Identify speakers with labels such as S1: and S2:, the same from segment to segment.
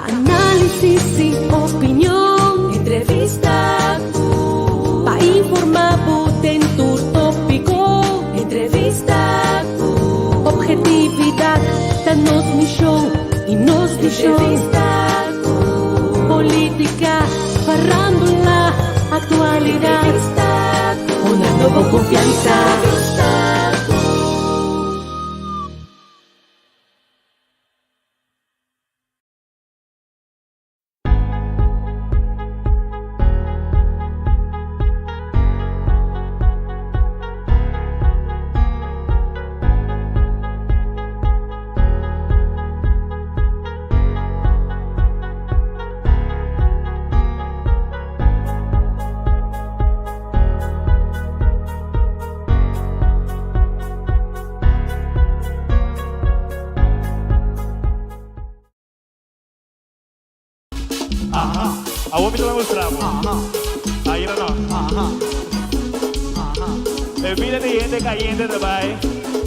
S1: Análisis i opinion. Entrevista ku. Pa informá bo den tur tópiko. Entrevista ku. Objetividat ta nos mishon i nos vishon. Entrevista ku. Polítika, farándula, aktualidat. Entrevista ku. Honrando bo konfiansa. Entrevista ku.
S2: Aha, awor mi ta bai mustra bo. Ainda no. E bida di hende kayente ta bai.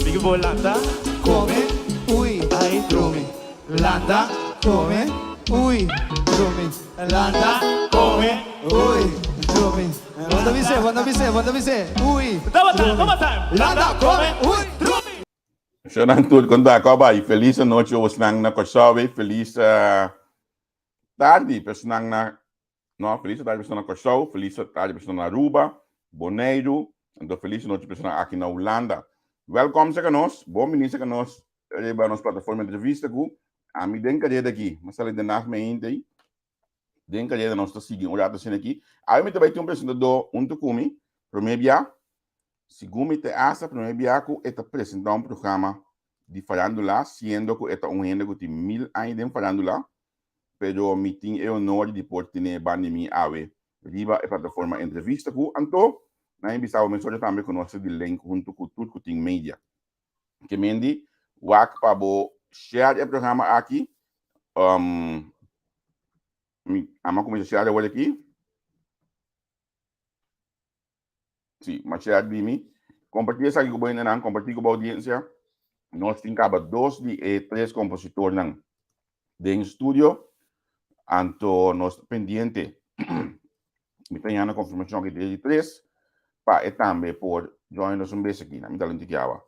S2: Mi ke bo lanta,
S3: Kome, ui,
S2: ai,
S3: drumi. Lanta, kome, ui, drumi. Lanta,
S2: kome,
S3: ui, drumi. Bo ta bis'é, bo ta bis'é, bo ta bis'é, ui,
S2: Double time,
S3: drumi.
S2: double time.
S3: Lanta, kome, ui, drumi.
S4: Shonan tur kon ta kòba i felis anochi osnan na Kòrsou e felis tardi personan na no felis tardi personan na Kòrsou felis tardi personan na Aruba Boneiru anto felis anochi personan aki na Hulanda wèlkòm seka nos bon bini seka nos riba nos plataforma entrevista ku ami den kareda aki mi a sali den nag mi ainda den kareda nos ta sigui un rato asina aki awe mi ta bai tin un presentadó huntu ku mi promé bia Segun mi te hasta prome bia ku e ta presenta un programa di farandula siendo ku e ta un hende ku tin mil aña den farandula, pero mi tin e honor di por tene banda di mi awe riba e plataforma entrevista ku anto nan e bisa bo mesora tambe ku nos ta di link huntu ku tur ku tin media. Ke mendi wak pa bo share e programa aki mi ama kuminsa share awor aki. Sí, masha di mi. Compartí esaki ku bo hendenan, compartí ku bo audiencia. Nos tin kaba dos di e tres compositornan den studio. Anto nos ta pendiente. Mi ta yana confirmacion aki di tres pa e tambe por join nos un bes aki. Mi ta lenti kiawa.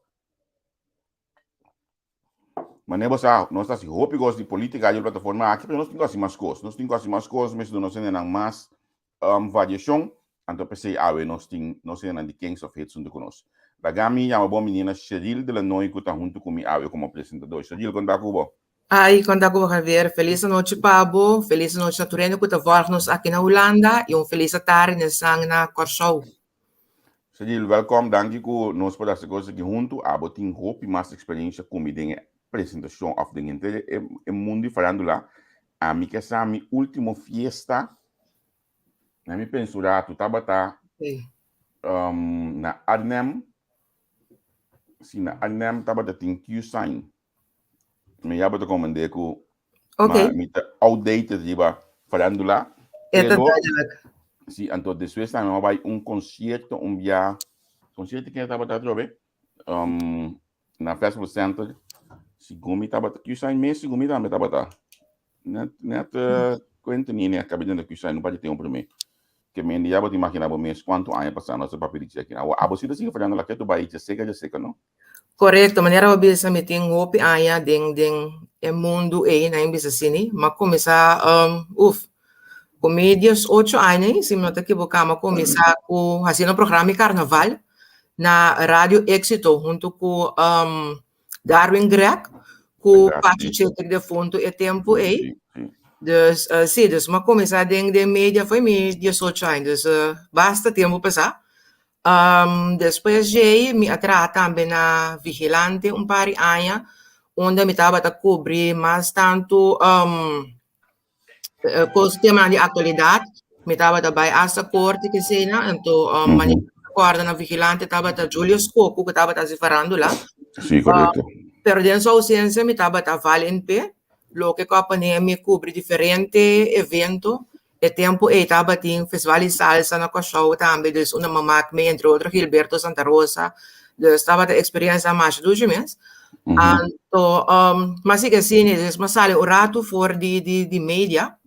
S4: Mane bo sa, nos ta hasi hopi kos di politika di plataforma aki, pero nos tin ku hasi mas kos. Nos tin ku hasi mas kos, mester duna nos hendenan mas um, variashon. Anto p'esei awe nos tin nos hendenan di Kings of Hits huntu ku nos. Laga mi yama bo menina Cheryl de Lanoy ku ta huntu ku mi awe komo presentador. Cheryl, kon ta ku bo?
S5: Ai, kon ta ku bo Javier? Felis anochi pa bo, felis anochi na tur hende ku ta vòlg nos aki na Hulanda i un felis atardi na esnan na Kòrsou.
S4: Cyril, welkom. Danki ku nos por hasi kos aki huntu. Abo tin hopi mas eksperensha ku mi den e presentashon òf den henter e e mundu di farándula. Ami ke sa mi último fiesta, na mi pensa un ratu, tabata na Arnhem. Si, na Arnhem tabata tin Q-Sign. Mi ya bo ta komprendé ku
S5: Ok.
S4: ma mi ta outdated riba farándula.
S5: E ta
S4: Pero
S5: duidelijk.
S4: si, anto despues tambe mi a bai un konsierto un bia, konsierto ken tabata atrobe? Um, na Festival Center. Segun mi tabata, Q-Sign mes segun mi tambe tabata. Net, net uh, Quentin ni net kabi den Q-Sign, no pati tempo promé. Ke men ya bo ta imagina bo mes kuantu aña pasá nos a papia di cheki. Awo abo si ta sigui farándula ketu bai djaseka djaseka no?
S5: Korekto, manera bo bisa mi tin hopi aña den den e mundu ei, nan bisa asini, m'a kuminsá uf, ku mi diesocho aña ei, si mi no ta kiboká, m'a kuminsá ku hasiendo programa di karnaval na Radio Éxito huntu ku Darwin Greg ku Pachi Chetrick defuntu e tempu ei. Dus si, dus m'a kuminsá den den media fo'i mi diesocho aña, dus basta tempu pasá. Despues djei mi a traha tambe na Vigilante un par di aña unda mi tabata kubri mas tantu kos temanan di aktualidat. Mi tabata bai asta korte keseinan anto manera mi ta kòrda na Vigilante tabata Julius Coco ku tabata hasi farándula.
S4: Sí, korekto.
S5: Pero den su ousensia mi tabata val en pe. Loke ku a pone mi kubri diferente evento. E tempu ei tabatin Festival di Salsa na Kòrsou tambe, dus unda mi a mak mee entre otro Gilberto Santa Rosa. Dus tabata eksperiencia masha dushi mes. Anto um, m'a sigui asina, dus m'a sali un ratu for di di di media.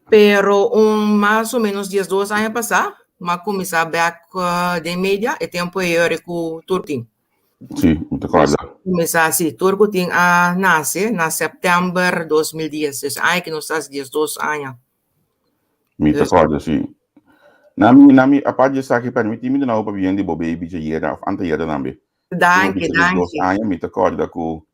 S5: Pero un mas o menos 12 aña pasá, m'a kuminsá bèk den media, e tempu ei ora ku tur tin.
S4: Sí, mi ta kòrda.
S5: Kuminsá, sí, tur ku tin a nase na sèptèmber 2010, dus aña ku nos ta hasi 12 aña.
S4: Mi ta kòrda, sí. Na mi, na mi, apart di esaki, permití mi duna bo pabien di bo baby djayera òf antayera tambe.
S5: Danki, danki.
S4: Dos aña mi ta kòrda ku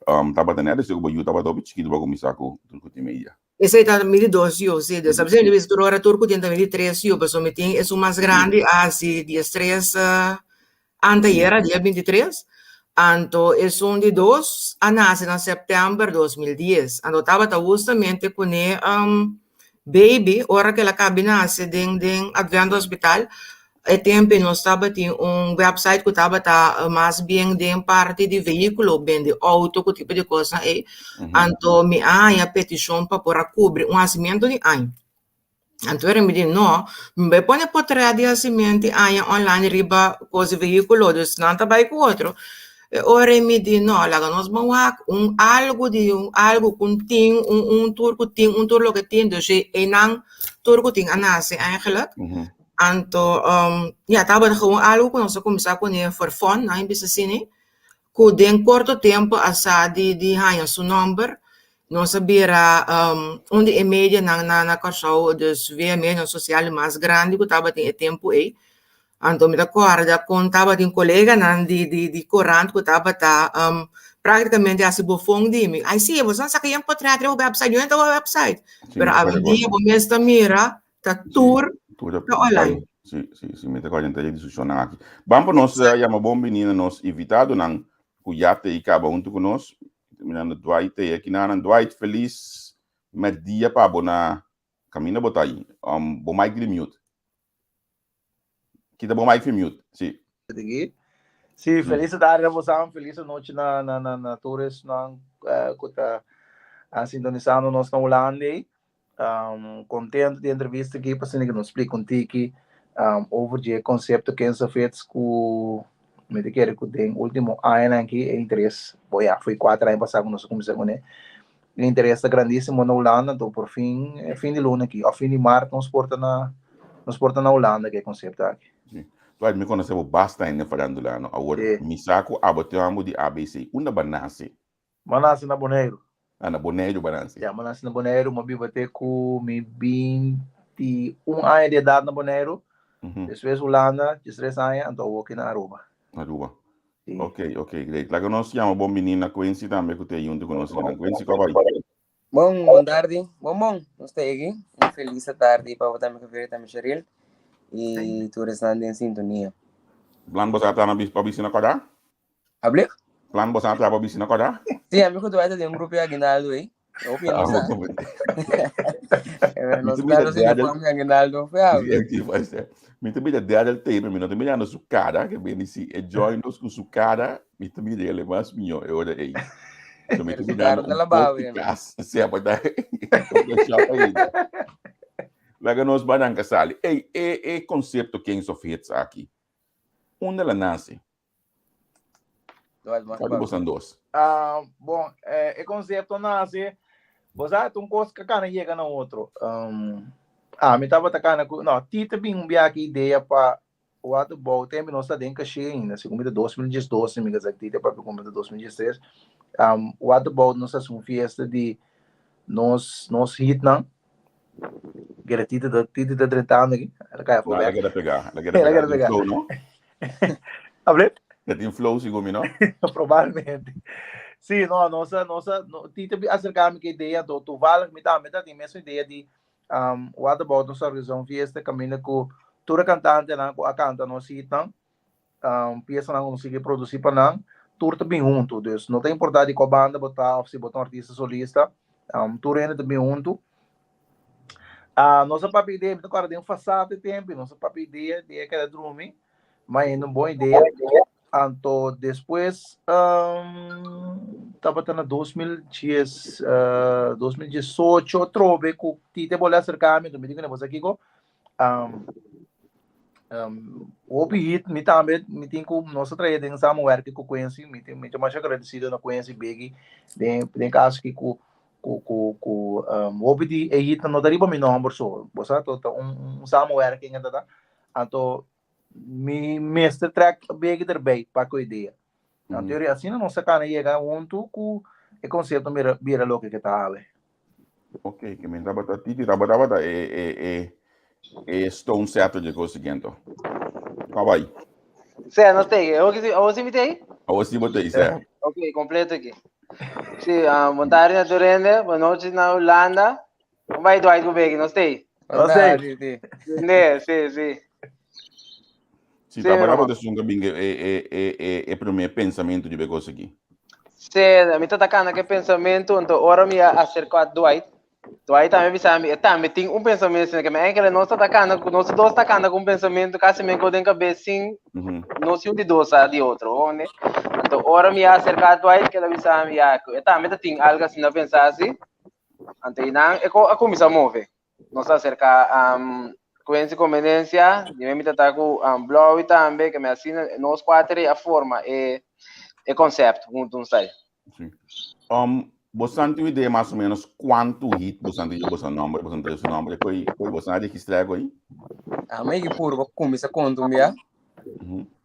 S4: um, tabata nèt así ku bo yu tabata hopi chikitu pa kuminsá ku tur ku tin media.
S5: Esei ta mi di dos yu, sí. Dus a mi bisa tur ora tur ku tin ta mi di tres yu, pasobra mi tin esun mas grandi a hasi diestres antayera, dia bintitres. Anto esun di dos a nase na sèptèmber 2010. Anto tabata hustamente kuné baby ora ku el a kabi nase den den Advent Hospital. E tempu nos tabatin un website ku tabata mas bien den parti di vehíkulo, bende outo ku tipo di kosnan ei. Anto mi a haña petishon pa por a kubri un hasimentu di aña. Anto era mi di no, mi bai pone potrèt di hasimentu di aña online riba kos di vehíkulo, dus nan ta bai ku otro. E ora ei mi di no, laga nos ban wak un algu di un algu ku tin un un tur ku tin un tur loke tin, dus einan tur ku tin a nase eigenlijk. Anto, ya, tabata gewoon algo ku nos a kuminsá kuné for fun, nan a bisa asina, ku den korto tempu a sa di di haña su nòmber. Nos a bira un di e medianan na na Kòrsou, dus via medianan sosial mas grandi ku tabatin e tempu ei. Anto mi ta kòrda kon tabatin koleganan di di di korant ku tabata praktikamente hasi bofon di mi. Ai si, boso a saka yen potrèt riba wèpsait, yo no ta wak wèpsait. Pero awendia bo mes ta mira Ta tur ta online.
S4: Sí, sí, sí, mi ta kòrda e diskushonnan aki. Ban pa nos yama bon bini na nos invitadonan ku ya ta ei kaba huntu ku nos. Mirando Dwight ta ei akinanan. Dwight, felis mèrdia pa bo na kaminda bo ta ei. Bo mic di mute. Kita bo mic fi mute, sí.
S6: Sí, felis tarde na bosan, felis anochi na na na na tur esnan ku ta sintonisando nos na Hulanda ei. Contento di entrevista aki pa asina ku nos splika un tiki over di e konsepto Kenza Fits ku mi ta kere ku den ultimo añanan aki e interes, bo ya foi kuater aña pasá ku nos a kuminsá kuné, e interes ta grandísimo na Hulanda, anto por fin fin di luna aki òf fin di mart nos por ta na nos por ta na Hulanda ku e konsepto aki.
S4: Sí. Dwight, mi konosé bo basta hende farandulano. Awor, mi sa ku abo tin amo di ABC. Unda bo a nase?
S6: Mi a nase na Boneiru.
S4: Ah, na Boneiru bo a nase.
S6: Ya, mi a nase na Boneiru. Mi a biba te ku mi 21 aña di edat na Boneiru. Despues Hulanda, diestres aña, anto awor aki na Aruba.
S4: Aruba. Sí. Ok, ok, great. Laga nos yama bon bini na Quincy tambe ku ta junto ku nos akinan. Quincy, kòp ai?
S7: Bon, bon tardi. Bon, bon. Nos ta egi. Un feliz tardi pa bo tambe, Javier, tambe Cheryl. Y tur esnan den sintonia.
S4: Plan bo sa ta na pa bisi na kòrda?
S7: Ablief?
S4: Plan bo sa tra pa bisi na kòrda?
S7: Sí, ami ku Dwight ta den un grupo di aguinaldo ei. Hopi no sa. Nos ta los uniforme di aguinaldo fea.
S4: Mi ta mira Daryl Taylor, mi no ta mirando su cara, que beni si e join nos ku su cara, mi ta mira ele mas mihó e ora ei. So mi ta mirando un post di cas, sea pa ta Photoshop ainda. Laga nos baranka sali. Ey, e e concepto Kings of Hits aki, unda la nase? Kua di bosan dos?
S6: Ah, bon, eh, e konsepto nase, bo sa, ta un kos ka kana yega na otro. Um, ah, mi tabata kana ku, no, Tita bin un biaha ku idea pa what about tempo nos ta den kashe ainda, segun mi ta 2012, mi ka sa Tita papia ku mi ta 2013. Um, what about nos hasi un fiesta di nos nos hitnan. Kere Tita ta Tita ta drentando aki. El a kai afó
S4: No, el a
S6: bek.
S4: keda pegá. El a keda
S6: El a
S4: pegá.
S6: keda
S4: Tin
S6: pegá.
S4: flow, no?
S6: Able?
S4: E tin flow, sigun mi, no?
S6: Probablemente. Sí, no, nos a, nos a, no, Tita bi acerca mi ku idea, anto toevallig mi tambe ta tin mesun idea di um, what about nos organisa un fiesta kaminda ku tur e kantantenan ku a kanta nos hitnan, um, piesanan ku nos sigui produsí pa nan, tur ta bin huntu. Dus no ta importá di kua banda bo ta òf si bo ta un artista solista, um, tur hende ta bin huntu. Ah, nos a papia idea, mi ta kòrda den fasada e tempu, nos a papia idea, idea keda drumi, ma ainda un bon idea. Anto despues, um, tabata na 2010, uh, 2018, trobe ku Tite bolbe aserká mi, anto mi di ku ne, bo sa kiko? Um, Um, hopi hit, mi tambe, mi tin ku nos a trae den samenwerking ku Quincy, mi tin mi ta masha agradecido na Quincy Biggie, den den caso ki ku ku ku ku um, hopi di e hit no ta riba mi nomber so, bo sa to ta un un samenwerking en tata. Anto mi mester trek Biggie erbij pa ku idea. Anto mm. asina nos a kana yega huntu ku e concepto mira bira loke ke ta awe.
S4: Ok, ke men tabata titi tabata tabata e e e e stone setter de kos siguiente. Kwa bai?
S8: Sê, nós tem. Eu que eu sim tem?
S4: Awo si botei, sê.
S8: Ok, completo aqui. Sim, uh, boa tarde na Turende, boa noite na Holanda. Como vai, Dwight Gubeki? Nós tem.
S6: Nós tem.
S8: Nee, sim, sim.
S4: Si, sí, tabata tabata esun que binge e e e e e primer pensamento de kos aqui.
S8: Sí, mi ta kana que pensamento, então ora mi a acercar a Dwight. Dwight tambe bisa mi, e tambe tin un pensamento asina, ke mi enkele nos ta kana, nos dos ta kana ku un pensamento kasi men ko den kabes sin no si un di dos sa di otro, honde. Anto ora mi a acerca a Dwight, ke el a bisa mi, ya, ku e tambe ta tin algo asina pensa asi. Anto einan e ko a kuminsá move. Nos a acerca um, Quincy Conveniencia, di mi ta ku um, Blowy tambe, ke mi asina nos kuater a forma e e concept huntu un sai.
S4: Sí. Um, bosan tin idea mas o menos kuantu hit bosan tin bosan nombre, bosan tin su nombre, koi, koi bosan a registrá koi?
S7: A mi que puro kuminsá konta un bia,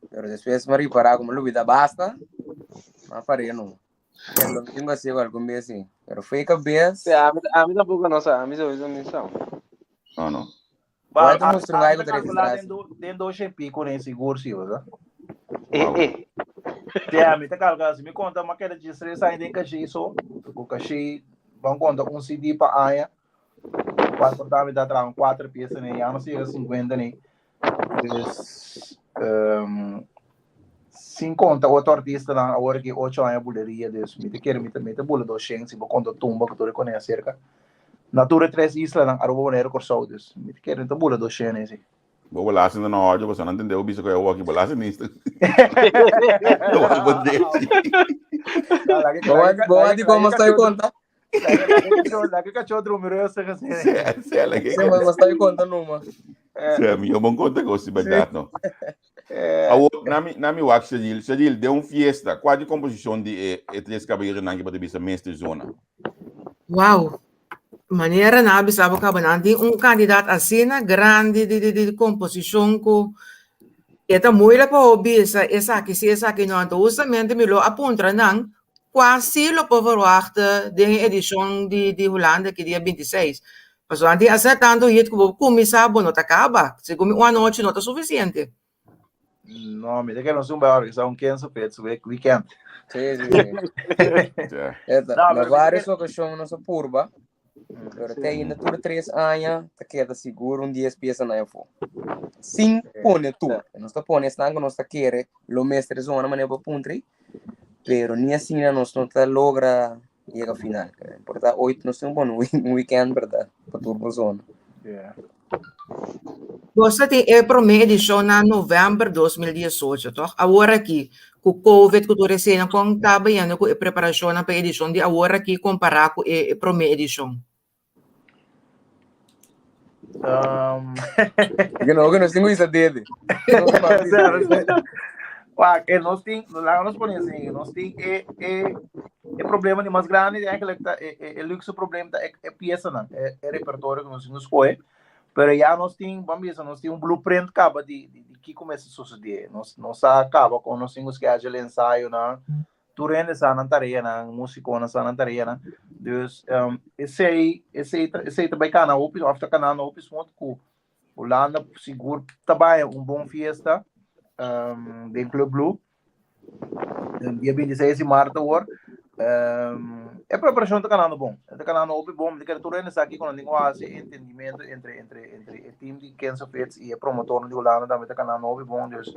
S7: pero despues mi ripará ku mi lubida basta, mi par'é no. Pero lo tengo así algún día sí. Pero fue cabeza.
S8: Sí, a mí, a mí tampoco no sé, a mí sowieso ni sé.
S4: No, no.
S7: Ba, a, mostra un algo
S6: registrado. Den dos e pico ne sigur sí, ¿verdad?
S8: Eh, eh.
S6: Ja, mi ta calcula, si mi conta, ma queda de tres años den caché so, ku caché, van conta un CD pa aña, cual por mi ta traha cuatro piezas ne, ya no sigue 50 ne. Dus, um, sin konta otro artistanan awor aki ocho aña buleria, dus mi ta kere mi ta mi ta bula 200 si bo konta tumba ku tur e kone aserka. Na tur e tres islanan, Aruba, Boneiru, Kòrsou, dus mi ta kere mi ta bula 200 esi.
S4: Bo bo laatste na audio, bo no entende, bo bisa ku e awor aki, bo laatste ni. Bo dechi.
S7: Bo wak di kon mas ta konta?
S6: Laga kachó drumi rustig asina.
S4: Sí, sí, laga.
S7: Sí, mas ta konta numa.
S4: Sí, mi yo bon konta kos si bèrdat no. Awor, nami, nami wak Shadil. Shadil, den un fiesta, kua di komposishon di e, e tres kabayeronan ki bo ta bisa mester zona?
S5: Wow! Manera nan a bisa bo kaba nan tin un kantidat asina grandi di di di komposishon ku e ta moeilijk pa bo bisa esaki si esaki no. Anto hustamente mi lo a puntra nan kua si lo por verwachta den e edishon di di Hulanda aki dia bintiseis. Pasobra nan tin asina tantu hit ku bo kuminsá bo no ta kaba. Segun mi un anochi no ta sufisiente.
S6: No, mi ta kere nos un bai organisá un Kenzo Pets week weekend.
S7: Sí, sí, sí.
S4: Ja.
S7: Eta,
S6: No,
S7: na
S6: pero mi ta
S7: varios
S6: kere
S7: okashon nos a purba, pero te ainda tur tres aña ta keda sigur un dies pieza na afó. Sin pone tur. Nos ta pone esnan ku nos ta kere lo mester zona manera bo puntri, pero ni asina nos no ta logra yega final. Por ta hoy nos tin un bon un weekend, verdad, pa tur persona.
S6: Yeah.
S5: Boso tin e promé edishon na novèmber 2018, tòg? Awor aki, ku Covid, ku tur eseinan, kon ta bayendo ku e preparashonnan pa e edishon di awor aki kompará ku e promé edishon?
S6: Um,
S7: Porque no, que nos tin ku isa dede.
S6: Wak, eh, nos tin, laga nos pone así, nos tin e, e, e problema di mas grande eigenlijk ta, e, e, e luxe probleem ta e, e piesanan, e, e repertorio ku nos tin skohe. Pero ya nos tin, ban bisa, nos tin un blueprint kaba di, di, di kiko mester sucedé. Nos, nos a kaba kon nos tin ku schedule ensayonan, tur hende sa nan tareanan, musikonan sa nan tareanan. Dus um, esei, esei, ta, esei ta bai kana hopi, of ta kanando hopi smooth ku Hulanda sigur ta bai un bon fiesta um, den Club Blue. Dia 26 di maart awor. Um, e preparacion ta kanando bon. Ta kanando hopi bon. Mi ta kere tur hende sa kiko nan tin ku hasi, entendimento entre, entre, entre e team di Kenzo Fits i e promotornan di Hulanda tambe ta kanando hopi bon. Dus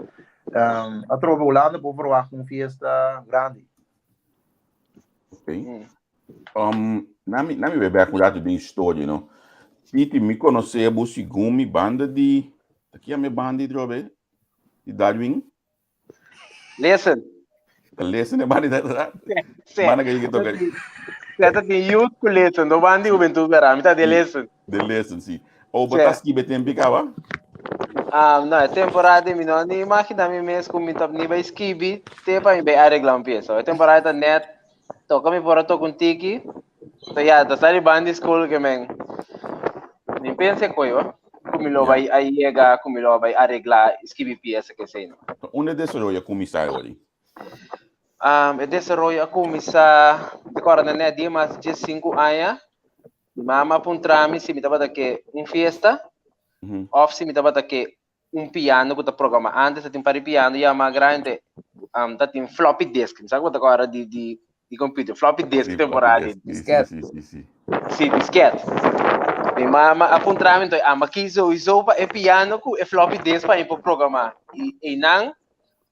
S6: um, atrobe Hulanda por verwacht un fiesta grandi.
S4: Ok. Um, nami, nami be bek un rato den historia, no? Titi, mi conoce bo segun mi banda di... Aki a mi banda di trobe? Di Darwin?
S8: Listen.
S4: Listen e banda di
S8: Sí.
S4: Banda que toca.
S8: Zeta tin youth ku listen, no banda di juventud vera, mi ta de listen.
S4: De listen, si. O bo ta skibe tempi kaba?
S8: Um, no, e temporada mi no ni imagina mi mes ku mi ta ni bai skibi te pa mi bai arregla un pieza. E temporada ta net toka mi por a toka un tiki. So ya, ta sali bandi school ke men. Ni pense koy, wa. Ku mi lo bai a yega, ku mi lo bai arregla, skibi pieza ke sei no.
S4: Unda e desaroyo a kuminsá ori?
S8: Um, e desaroyo a kuminsá, mi ta kòrda net dia mas 15 aña. Mi mama a puntra mi si mi tabata ke un fiesta òf si mi tabata ke un piano ku ta programa. Antes ta tin par di piano yama grande, um, ta tin floppy disk. Mi sa ku bo ta kòrda di di di computer, floppy disk
S4: Sí, floppy
S8: temporada.
S4: disk. Sí, sí,
S7: Disket.
S4: sí, sí, sí.
S8: Sí, disket. Mi mama a puntra mi, entonces ama ki sowieso pa e piano ku e floppy disk pa mi por programa. I einan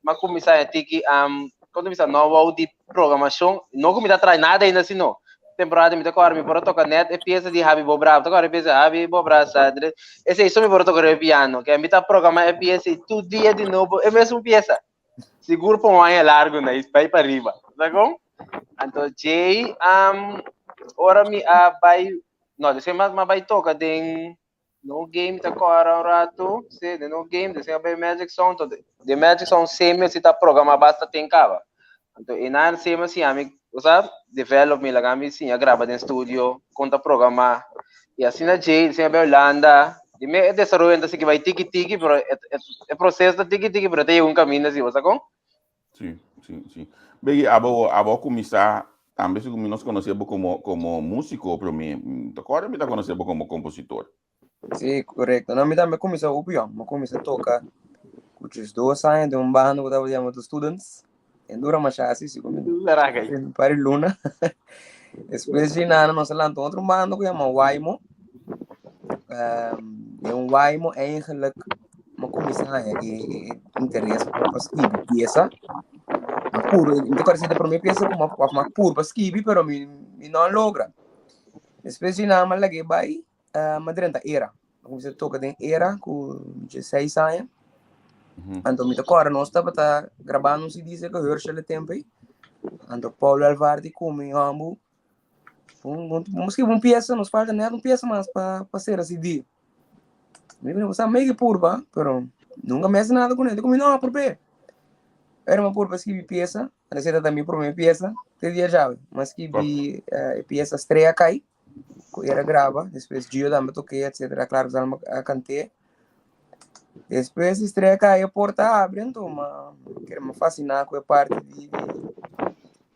S8: m'a kuminsá e tiki um, kon ta bisa no wou di programashon, no ku mi ta trae nada ainda sino temporada mi ta kòrda mi por a toka net e piesa di Habi Bo Bravo, ta kòrda e piesa Habi Bo Brasa, dre, esei so mi por a toka riba e piano, ke mi ta programa e piesa i tur dia di nobo e mesun piesa, sigur pa un aña largu na i bai pa riba, sa kon? Anto djei um, ora mi a bai, no, despues mi a bai toka den No game ta kora un rato, sí, de no game, después bay Magic Sound, to de Magic Sound semi si ta programa basta ten kaba. Anto e nan semi si ami, o sea, develop mi laga mi siña graba den studio, kon ta programa. Y asina djei, después bay Holanda, di me e desaroyo ta sigui bay tiki tiki, pero e, e, e proceso ta tiki tiki, pero ta yega un caminda si, bo sa kon?
S4: Sí, sí, sí. Begi, abo, abo kuminsá, tambe si mi nos konosé bo komo, komo músiko, pero mi, ta kòrda mi ta konosé bo komo kompositor.
S7: Sí, korekto. No, mi tambe kuminsá hopi yòn. Mi kuminsá toka ku 12 aña den un banda ku tabata yama The Students. E dura masha asi, si ku mi un par di luna. Despues di nada nos a lanta otro banda ku yama Waimo. Den un Waimo eigenlijk mi a kuminsá haña e interes pa skibi piesa. Mi a puru, mi ta parse e promé piesa ku mi a puru pa skibi, pero mi mi no a logra. Despues di nan mi a lag'é bai, mi a drenta era. Mi a kuminsá toka den era ku dieseis aña. Anto mi ta kòrda nos tabata grabando un CD serka Herschel e tempu ei. Anto Paulo Alvardi ku mi hòmber Un, un, un pieza, nos falta net un pieza mas pa pa ser así di. Mi no sa mege purba, pero nunca me hace nada con él. Digo, no, por qué? Era uma purba escrevi pieza, essa era mi primeira pieza, te dia já, mas escrevi eh, pieza Estrella Cai, que era grava, depois Gio também toquei, etc. Claro, a cantei. Despues Estrella cai e porta abre, anto ma kere me fasciná ku e parti di, di,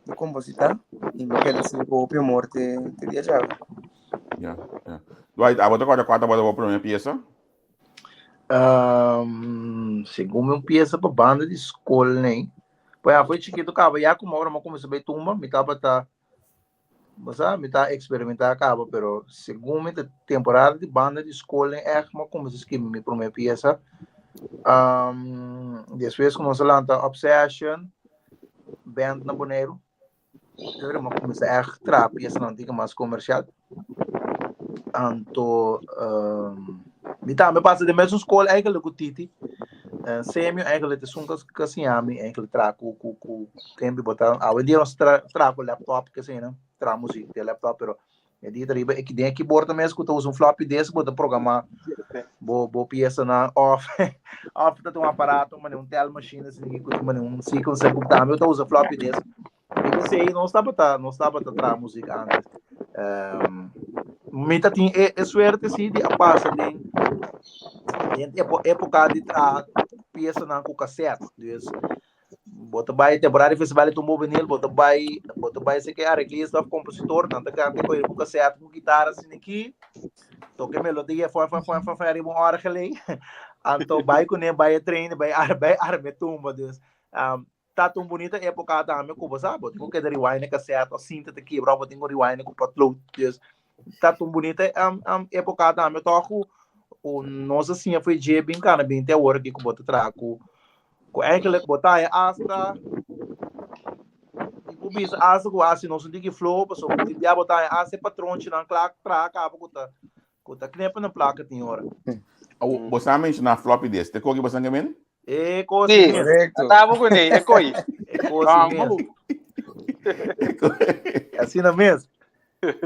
S7: di composita i mi keda sin ku hopi amor te, te dia djawe.
S4: Ja, ja. Dwight, abo ta kòrda kua tabata bo promé piesa?
S6: Um, segun mi un piesa pa banda di skol nei. Pues ya foi chiquito kaba ya como ora mi a kuminsá bai tumba, mi tabata Bo sa, mi ta experimentá caba, pero segun mi ta temporada di banda di school en echt mi a cuminsa scribi mi prome pieza. Um, despues cu nos a lanta Obsession, band na Boneiru, pero mi a cuminsa echt traha piezanan un tiki mas comercial. Anto, um, mi tambe pasa den mesun school eigenlijk cu Titi. Uh, Semio eigenlijk esun ka, ka siña mi eigenlijk traha cu, cu, cu tempo bo ta, awendia nos tra, traha cu laptop ke asina, traha muziek te laptop, pero e dia ta riba e den e keyboard mes cu ta usa un floppy disk bo ta programa bo, bo piesanan of, of ta tin un aparato manera un tel machine asina cu tin manera un sequencer cu tambe ta usa floppy disk. Mi pensei nos tabata, nos tabata traha muziek antes. Um, mi ta tin e, e suerte sí di a pasa den, den epo, época di traha piesanan ku cassette. Dus bo ta bai temporada di festival di Tumbo Benil, bo ta bai, bo ta bai seke arreglista of compositor, nan ta canta ku ku cassette ku guitarra asina aki, toka e melodia fua fua fua fua fua riba un orgel ei. Anto bai kuné, bai e trein, bai ar, bai arma e tumba. Dus um, Ta ta un bunita época tambe ku bo sa, bo tin ku keda rewind e cassette of cinta ta kibra of bo tin ku rewind ku potlood. Dus ta ta un bunita um, um, época tambe toch ku ku nos a siña fo'i dje bin kana bin te awor aki ku bo ta traha ku ku eigenlijk bo ta haña hasta bo bisa hasta ku hasi nos un tiki flow pasobra tin bia bo ta haña hasta e patronchinan kla traha kaba ku ta Ku ta knepa na plaka tin ora.
S4: Awo, bo sa menshoná floppy disk. Te koki bo san kemen?
S6: E kos
S8: Sí,
S6: mes.
S7: Correcto.
S8: Tabo ku nei, e koi.
S6: E kos mes. Asina mes.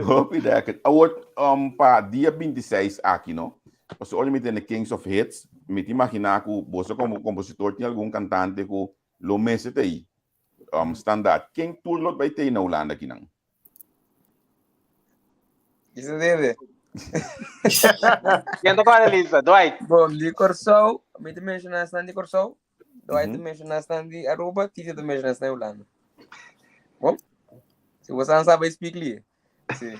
S4: Hopi lekker. Awor, um, pa dia 26 aki, no? Paso ora mi tende Kings of Hits, mi ta imaginá ku boso komo kompositor tin algun kantante ku lo mester ta ei um, standaard. Ken tur lo bai tei na Hulanda kinan?
S7: Isa debe.
S8: Ken ta para lista? Dwight.
S7: Bom, di Kòrsou, mi ta menshoná esnan di Kòrsou, Dwight ta menshoná esnan di Aruba, Titi ta menshoná esnan di Hulanda. Bom, si bo san sa bai speak li. Sí.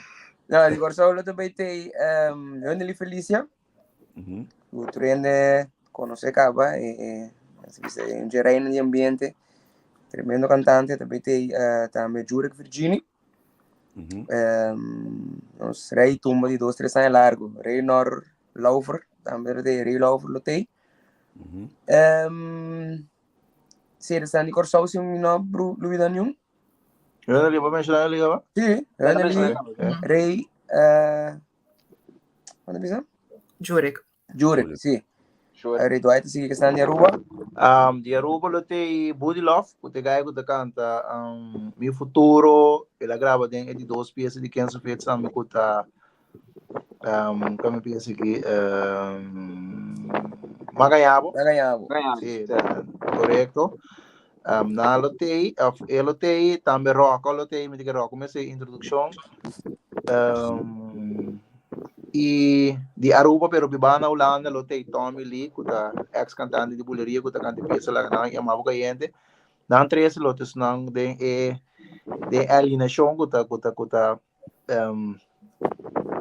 S7: No, di Kòrsou lo ta bai tei um, Hunnely Felicia. Ku tur hende konosé kaba, e e se bisa e un reina di ambiente, tremendo kantante, ta bai tei tambe Jurek Virgini. Nos rei tumba di dos tres aña largu, Reynor Laufer, tambe lo tei, Rey Laufer lo tei. Sede esnan di Kòrsou si mi no lubida niun.
S6: Renely, bo menshoná Renely kaba?
S7: Sí, Renely, Rey, Wat heb je zo?
S5: Jurek.
S7: Jurek, sí. Jurek. Dwight sigue que está de Aruba.
S6: Um, di Aruba lo te Buddy Love, ku te gai ku te canta um, Mi Futuro, el a graba den e di dos pieza di Kenzo Fitz tambe ku ta um, kami pieza aki um, Magañabo.
S7: Magañabo.
S6: Sí, correcto. Um, na lo te, of e lo te, tambe Rocco lo te, mi te Rocco me se introducción. Um, y di Aruba, pero biba na Holanda, lo te Tommy Lee, ku ta ex cantante di buleria, ku ta canta pieza la nan yamabo cayente. Nan tres lo te sunan den e den alineación ku ta ku ta ku ta um,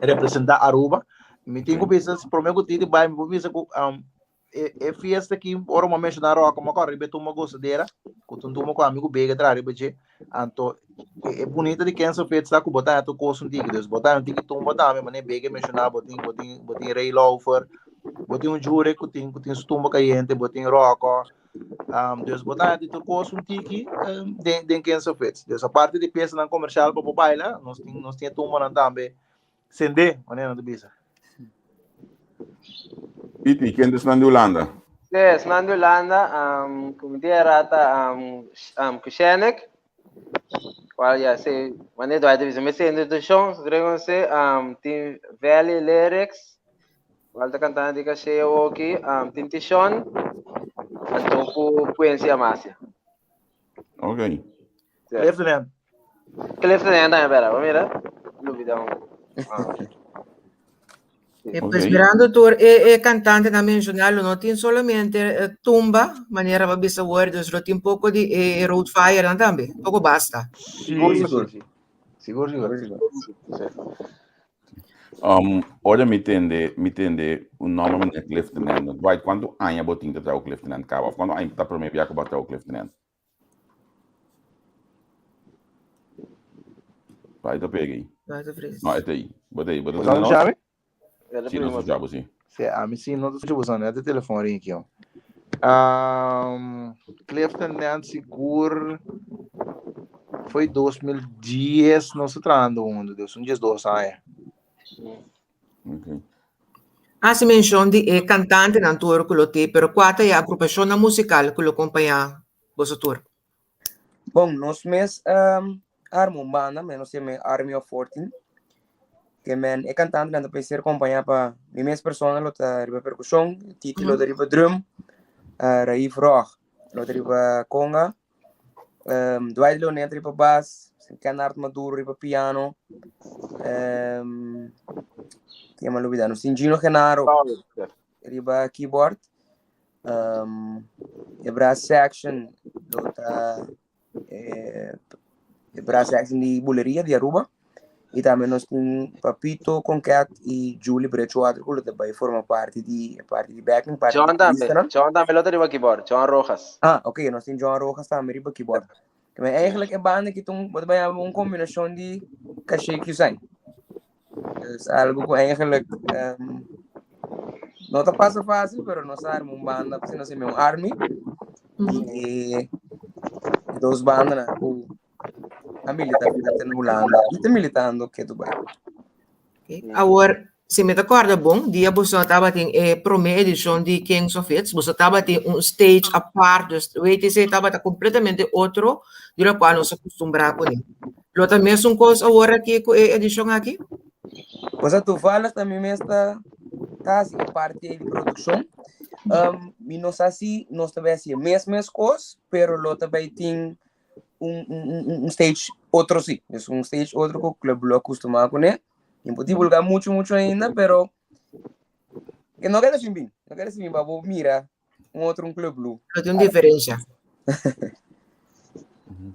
S6: representa Aruba. Mi tin ku bisa, prome ku Titi bai, mi por bisa ku um, E e fiesta aki, ora bo menshoná Ròka, mi a kòrda riba e tumba Gosadera, ku ta un tumba ku ami ku Bega traha riba dje. Anto, e e bunita di Kenzo Fits ta ku bo ta haña tur kos un tiki. Dus bo ta haña un tiki tumba tambe, manera Bega menshoná, bo tin bo tin bo tin Ray Laufer, bo tin un Jurek ku tin ku tin su tumba kayente, bo tin Ròka. Dus bo ta haña di tur kos un tiki den den Kenzo Fits. Dus aparte di piesanan komershal pa bo baila, nos tin nos tin e tumbanan tambe Sende, wanneer nan ta bisa.
S4: Piti, ken ta esnan di Hulanda?
S8: Sí, esnan di Hulanda, um, como dia rata um, um, Kushenik, cual ya se, wanneer Dwight bisa, me se introducción, creo que se, um, tin Valley Lyrics, cual ta cantando di caché oki, um, tin Tishon, anto ku Quincy Amasia.
S4: Ok.
S6: Clifton End.
S8: Clifton End también, espera, mira. Lubida un. Ah.
S5: E pues mirando tur e, e cantante na mencionar, lo no tin solamente eh, tumba, manera ba bisa word, dus lo tin poco di e, e road fire dan tambe. Poco basta.
S6: Sigur, sigur. Sigur, sigur. Sí.
S4: Um, ora mi tende, mi tende un nombre meneer Clifton End. Dwight, cuánto aña bo tin ta trao Clifton End caba? Of cuánto aña ta prome bia ku bo trao Clifton End? Vai ta pega aí.
S5: Vai ta fris.
S4: No, ete aí. Bota aí, bota
S6: Você não chave?
S4: Sí, não chave, sí.
S6: Sí, a mim sim, não estou usando, é de telefone aqui, ó. Um, Clifton Nancy Sigur foi 2010, não se trando um, Deus, um dias dois anos.
S4: Okay.
S5: Hasi menshon di e kantantenan tur ku lo tin, pero kua ta e agrupashonnan musikal ku lo kompañá boso tur?
S7: Bon, nos mes um, arma un banda, men nos yama Army of 14. Ke men e kantantenan ta por ser kompañá pa mi mes persona lo ta riba perkushon, Titi lo ta riba drum, uh, Raif Rog lo ta riba conga, Um, Dwight Leonet riba bas, Kennard Maduro riba piano. Um, que me olvidando? Sin Gino Genaro riba keyboard. Um, e brass section lo ta eh, e brass section di Buleria di Aruba. Y tambe nos tin Papito Conquet y Julie Brechoater ku lo ta bai forma parti di e parti di backing, parti
S8: John
S7: di
S8: tambe.
S7: artistanan.
S8: John tambe lo ta riba keyboard. John Rojas.
S7: Ah, ok, nos tin John Rojas tambe riba keyboard. Maar eigenlijk e banda ki ta un, bo ta bai haba un kombinashon di Caché Q-Sign. Dus algo ku eigenlijk um, no ta pasa fácil, pero nos arma un banda, si nos un army. Y e dos bandanan ku a milita fuerte na Hulanda y ta militando ke Dubai.
S5: Awor, si mi ta kòrda bon, dia boso tabatin e promé edishon di Kings of Hits, boso tabatin un stage apart, dus WTC tabata kompletamente otro di lokual nos a kustumbrá kuné. Lo ta mesun kos awor aki ku e edishon aki?
S7: Pues toevallig ta mi mes ta ta hasi e parti ei di produkshon. Um, mi no sa si nos ta bai hasi e mes mes kos, pero lo ta bai tin un, un, un, un stage otro sí. Dus un stage otro ku Club Blue a kustumá kuné. Mi por divulgá mucho mucho ainda, pero que no keda sin bin. No keda sin bin pa bo mira un otro un Club Blue.
S5: No tin un diferencia.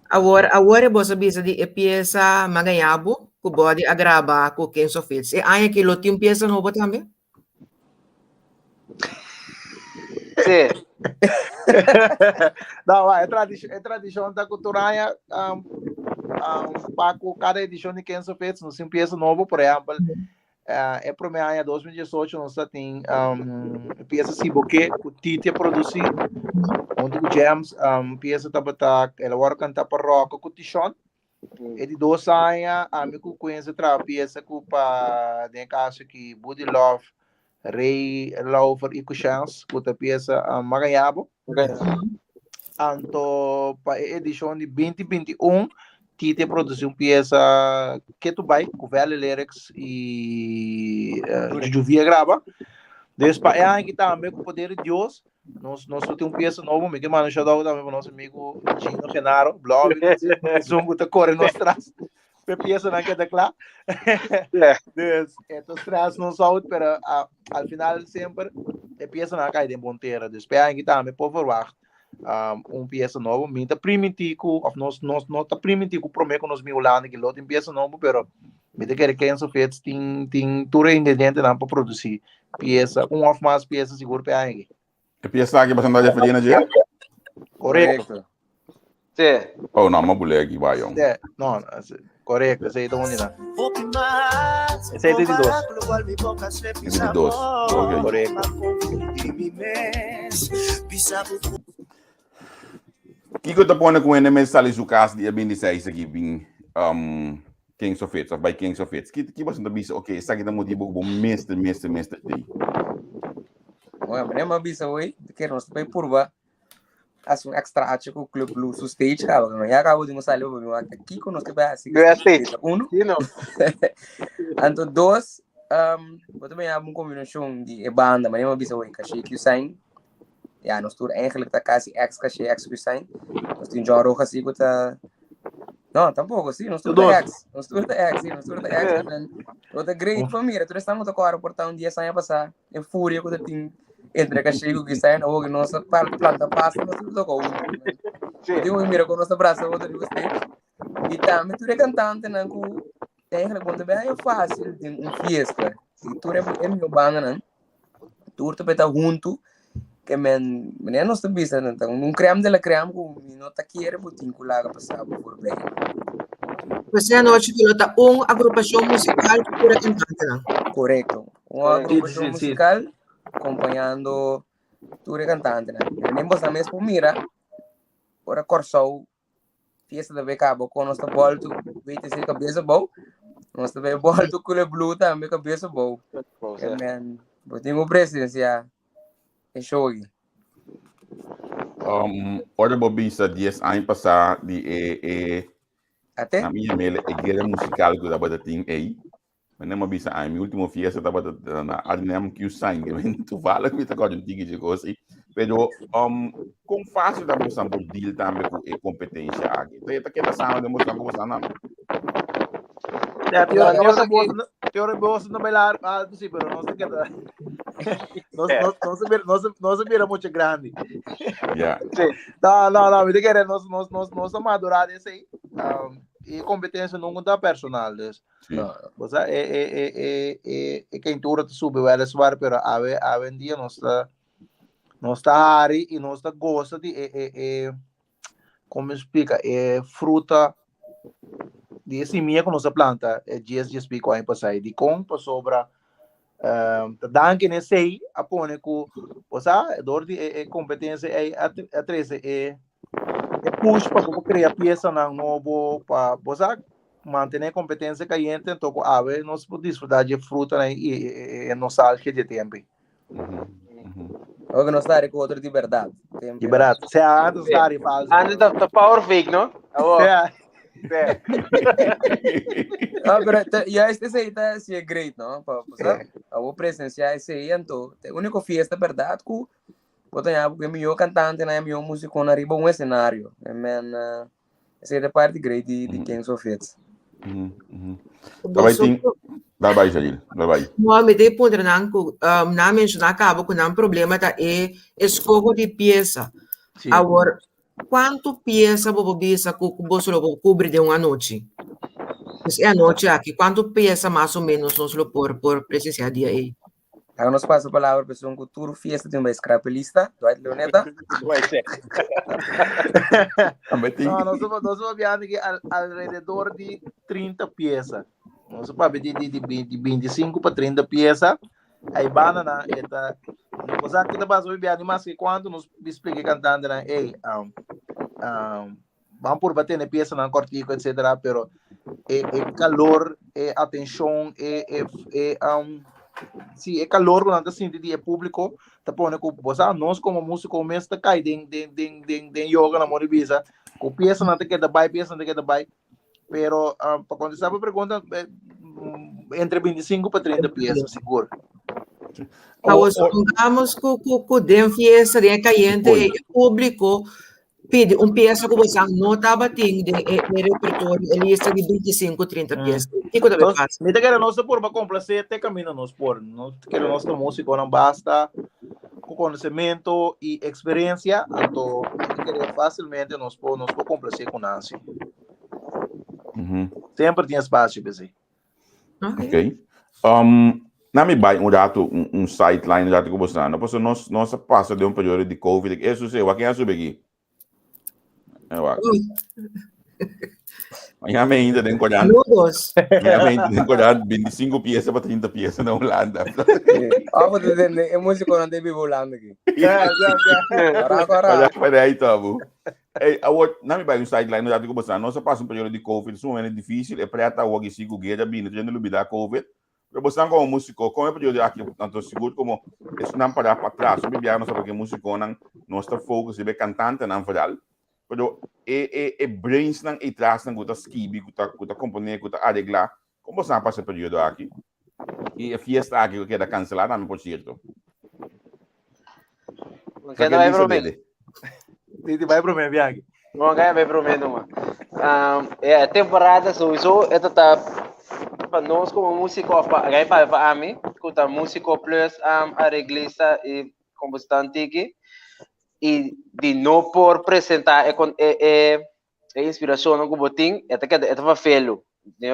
S5: Awor, awor e boso a bisa di e pieza Magayabu ku Body a graba ku Kenzo Fitz. E aña aki lo tin un pieza nobo tambe?
S8: Sí.
S6: No, e tradicion, e tradicion ta cu tur aña, um, um, pa cu cada edicion di Kenzo Fits nos tin pieza nobo. Por ehempel, eh, e prome aña 2018 nos ta tin, um, e pieza Si Bo Ke cu Titi a produci hunto cu James. Um, pieza tabata, el a worde canta pa Rocco cu Tishon. E di dos aña ami ku Quincy traha piesa ku pa den e kaso ki Buddy Love, Ray Laufer i ku Chance ku ta piesa Magayabo. Anto pa e edishon di 2021 Tite a produsi un piesa Ketu Bai ku Valley Lyrics i Juju V a graba. Dus pa e aña aki tambe ku poder di Dios Nos, nos tin un pieza nobo, mi ke manda un shout out tambe pa nos amigo Gino Genaro, Blobby, esun ku ta kore nos tras. Pe pieza nan keda kla. Dus, e ta stress nos out, pero ah, al final semper e pieza nan kai den bon tera. Dus pe aña tambe por verwacht um, un pieza nobo. Mi ta primintí ku, of nos, nos no ta primintí ku promé ku nos mi Hulanda ki lo tin pieza nobo, pero mi ta kere Kenzo Fits tin, tin tur e ingredientenan pa produsí Pieza, un of mas pieza sigur pe aña aki.
S4: E pieza aki bastante a referir na dje?
S6: Correcto.
S8: Sí.
S4: Oh, no, ma bule aki ba, jong.
S6: Sí, no, no, correcto, esei ta undi na. Esei ta di dos.
S4: Esei di dos, ok.
S6: Correcto.
S4: Kiko ta pone ku hende mes sali su kas dia 26 aki bin um, Kings of Hits of by Kings of Hits? Ki ki boso ta bisa, ok, esaki ta motibo ku bo mester, mester, mester tei?
S7: Bueno, meneer ma bisa hoy, que nos ta purba hace un extra H ku Club Blue su stage caba. No, ya acabo de sali pa mi wak kiko nos te hasi
S8: Blue stage.
S7: Uno.
S8: Sí, no.
S7: Anto dos, um, bo también un combinación di e banda, meneer ma bisa hoy, Caché Q Sign. Ja, nos tur eigenlijk ta casi ex Caché ex Q Sign. Nos tin John Rojas sí ku ta No, tampoco, sí, nos tur ta ex. Nos tur ta ex, sí, nos tur ta ex. Men, lo ta great pa mira, tur estamos ta kora por ta un 10 aña pasá, e furia ku ta tin entre Caché ku Q Sign, o que nos ta planta pasta, nos tur toka un.
S8: Sí.
S7: Digo, mira con nos ta brasa otro riba stage. Y tambe tur e cantantenan ku eigenlijk bon ta bem fácil den un fiesta. Si tur e e mihó bandanan, tur ta beta huntu, ke men, meneer nos ta bisa, nan ta un crème de la crème ku mi no ta kere bo tin ku laga pasá bo voorbij.
S5: Pues e anochi ku lo ta un agrupashon musikal ku tur e kantantenan.
S7: Korekto. Un agrupashon musikal kompañando tur e kantantenan. Men boso mes por mira ora Kòrsou fiesta ta bay cabo con nos ta bolto WTC cabeza bou nos ta bay bolto Cule Blue tambe cabeza bou men bo tin ku presencia e show aki.
S4: Um, ora bo bisa 10 aña pasá di e e
S7: Ate?
S4: na mi yamele e guerra musical ku tabata tin ei. Mi a bisa, ai, mi último fiesta tabata na Arnhem Q Sign, que men toevallig mi ta kòrda un tiki dje kos ei. Pero, um, kon fácil ta bosan por deal tambe ku e kompetensia aki? Ta ta keda samen den bosan ku bosan nan?
S6: Ja,
S8: No,
S6: teora,
S8: no
S6: teora
S8: sa
S6: boso, teora boso no bailar alto, sí, pero no se queda. No, no, no se mira, no se, no se mira mucho grande.
S4: Ja.
S8: Sí.
S6: No, no, no, mi te quiere, nos, nos, nos, nos a madurar ese ahí. Um, y competencia nunca está personal, dus.
S4: Sí.
S7: No,
S6: O sea, e, e, e, e, e, e quentura te sube weliswaar, pero awe, awe en dia nos ta, nos ta hari y nos ta goza di e, e, e, como explica, e fruta di e semilla que nos a planta e dies, dies pico aña pasá. Di con pasobra, ta danki na esei a pone ku, o sea, dor di e, e competencia ei a, a trece e, e push pa bo crea piesanan nobo, pa, bo sa, Mantené kompetensia kayente anto ku awe nos por disfrutá dje frutanan i e nostalgia dje tempu ei.
S7: Oke nos ta ku otro di bèrdat.
S6: Di bèrdat. Sea antes ta ari falso.
S8: Antes ta power fake, no? Awo.
S6: Sea.
S7: Ah, pero te, juist esei ta si e great, no? Pa, pa, sa, abo presenciar esei, anto, te único fiesta verdad ku bo ta ña ku e mihó cantante na e mihó músico na riba un escenario. I mean, uh, esei ta parti great di, di Kings of Hits.
S4: Daarbij tin, daarbij Janine, daarbij.
S5: No, mi te puntra nan ku um, nan menshoná kaba ku nan problema ta e eskoho di piesa.
S6: Sí.
S5: Awor, Kuantu piesa bo por bisa ku boso lo por kubri den un anochi? Pues e anochi aki, kuantu piesa mas o menos nos lo por por presensiá dia ei?
S7: Laga nos pasa palabra pa esun ku tur fiesta tin bai skrapi lista, Dwight Leoneta.
S4: Tambe tin.
S6: No, nos nos papiando aki al, alrededor di 30 pieza. Nos papia di di di di 25 pa 30 pieza. Ay banda nan e ta no sa ki ta pasa hoy bia ni mas ke cuanto nos explica e cantante nan ey um, um, van purba tene pieza nan cortico etcétera pero e, e calor e atencion e e e um, si e calor ku nan ta sinti di e público ta pone ku bo sa nos como músico mes ta kai den den den den den yoga na mori bisa ku pieza nan ta keda bai pieza nan ta keda bai Pero um, pa contestar pa pregunta, eh, entre 25 pa 30 pieza, sigur.
S5: Awor, supongamos ku ku ku den fiesta, den e cayente, e público pide un pieza ku bosan no tabatin den e, e repertorio, e lista di 25, 30 pieza. Kiko ta
S6: Nos,
S5: pasa?
S6: mi ta kere nos ta por pa complacer te camino nos por. Nos kere nos ta músico nan basta ku conocimiento y experiencia, anto mi ta kere fácilmente nos por nos por complacer ku nan si. Semper tin espacio p'esei.
S5: Ok.
S4: Ok. Um, na mi bai un rato, un, un sideline un rato ku boso no, pasobra nos, nos a pasa den un periodo di COVID. E sucede, wak ken a subi aki? E wak. Mañana me ainda den korant.
S5: Saludos.
S4: Mañana me ainda den korant 25 pieza pa 30 pieza na Holanda.
S7: Ah, but den e músico nan te biba Holanda aki.
S6: Ja, ja, ja.
S7: Ara, ara.
S4: Para para aí, tabu. Ey, awor, na mi bai un sideline un ratu ku boso. Nos a pasa un periodo di Covid sumamente difícil. E preta awor ki si ku guera bini, tur hende lubidá Covid. Pero bosonan komo músiko, kon e periodo aki, anto sigur komo esunnan pará patras. Hopi biaha nos ta papia ku e músikonan, nos ta focus riba e kantantenan vooral. Pero e e e brainsnan ei trasnan ku ta skibi, ku ta ku ta komponé, ku ta areglá, kon bosonan a pasa e periodo aki? I e fiesta aki ku a keda kanselá tambe por sierto.
S8: Kende
S4: Sa
S8: bai
S4: ke bisa
S8: promé?
S4: dele.
S6: Titi bai promé viaje.
S8: Bon, kaya bai promé numa. Um, yeah, temporada sowieso, eto ta pa nos como músico, of pa, gai pa, pa ami, ku ta músico plus um, arreglista y compositor antiki, y di no por presenta e, con, e, e, e inspiracionnan ku bo tin, e ta keda, e ta vervelu.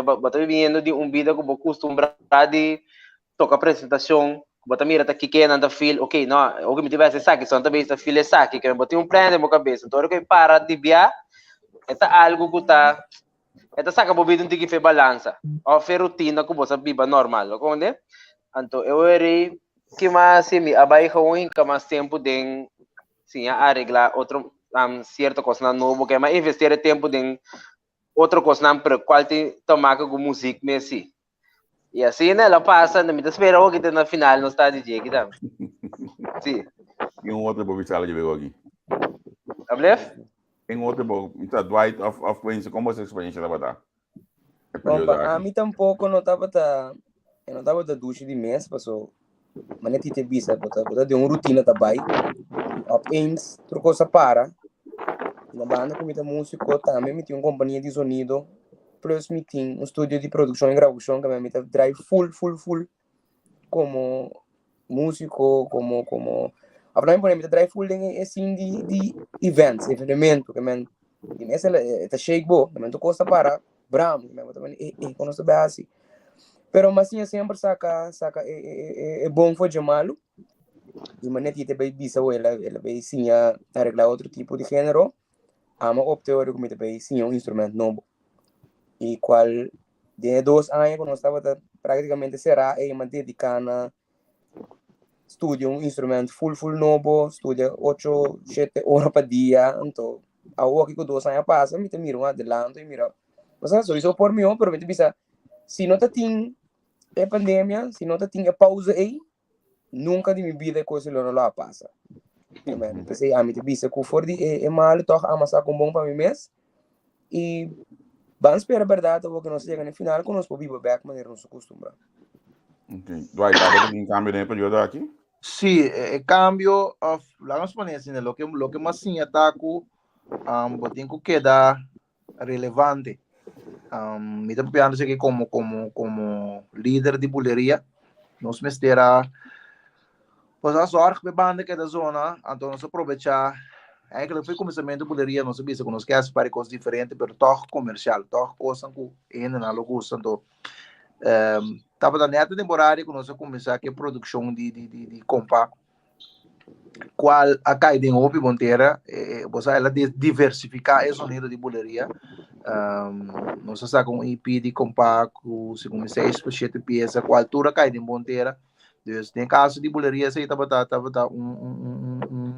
S8: Bo ta viviendo di un bida ku bo kustumbrá di toka presentashon, ku bo ta mira ta kiko nan ta feel, ok, no, oke mi tin bai hasi esaki, so nan ta bisa feel esaki, ke bo tin un plan den bo kabes, anto ora ku e para di bia, e ta algu ku ta, e ta saka bo bida un tiki fe balansa, òf fe rutina ku bo sa biba normal, bo komprende? Anto e ora ei, kima si mi a bai gewoon hinka mas tempu den siña areglá otro sierto kosnan nobo, ke mi a invertir e tempu den otro kosnan, pero kual tin ta maka ku muzik mes si. I asina el a pasa, mi ta spera hoki te na final nos ta di dje tambe. Si.
S4: Ken otro bo bisa la dje aki?
S8: Ablef?
S4: Ken otro bo bisa Dwight of of Quincy, kon boso eksperiencia tabata? E
S7: Bon,
S4: periodo
S7: pa
S4: aki.
S7: ami tampoco no tabata, e no tabata dushi di mes, paso mane Tite bisa, bo ta, bo ta den un rutina ta bai, opeens tur cos a para. Na banda cu mi ta musico tambe mi tin un compania di sonido, plus mi tin un studio di produccion y grabacion cu mi ta draai full, full, full como músico, como, como, of laat me pone, mi ta draai full den e scene di, di events, evenemento, ke men, di mes el, e ta shake bo, ke men tur cos ta para, bram, ke men bo ta manda, eh, eh, kon nos ta bay haci? Pero mas siña semper saca, saca e, e, e, e bon for dje malu, di manera ki te bay bisa bo, el a, el a bay siña arregla otro tipo di genero, amo opte ora ku mi ta bay siña un instrument nobo, y cual den e dos aña ku nos tabata práktikamente será ei m'a dediká na studia un instrument full full nobo, studia ocho, shete ora pa dia, anto awoki ku dos aña pasa mi ta mira un adelanto i mira, osea souiso por mihó pero mi ta bisa si no ta tin e pandemia, si no ta tin e pausa ei nunka di mi bida e kos lo no lo a pasa. P'esei ami ta bisa ku for di e malu tòg a masa kon bon pa mi mes i. Ban spera bèrdat awor ku nos yega na e final ku nos por biba bèk manera nos a kustumbrá.
S4: Ok. Dwight, tabata tin kambio den e periodo aki?
S6: Sí, e kambio òf laga nos pone asina, loke loke m'a siña ta ku bo tin ku keda relevante. Mi ta papiando esaki komo komo komo lider di buleria. Nos mester a Pues a zorg p'e banda keda zona, anto nos a probecha, eigenlijk for e kuminsamentu buleria nos a bisa ku nos ke hasi par di kos diferente pero tòg komersial, tòg kosnan ku e hendenan lo gusta. Anto tabata nèt e temporada ku nos a kuminsá ku e produkshon di di di di kompa kual a kai den hopi bon tera, bo sa el a diversifiká e sonido di buleria. Nos a saka un EP di kompa ku segun mi seis òf shete piesa kual tur a kai den bon tera. Dus den caso di buleria esei tabata tabata un un un un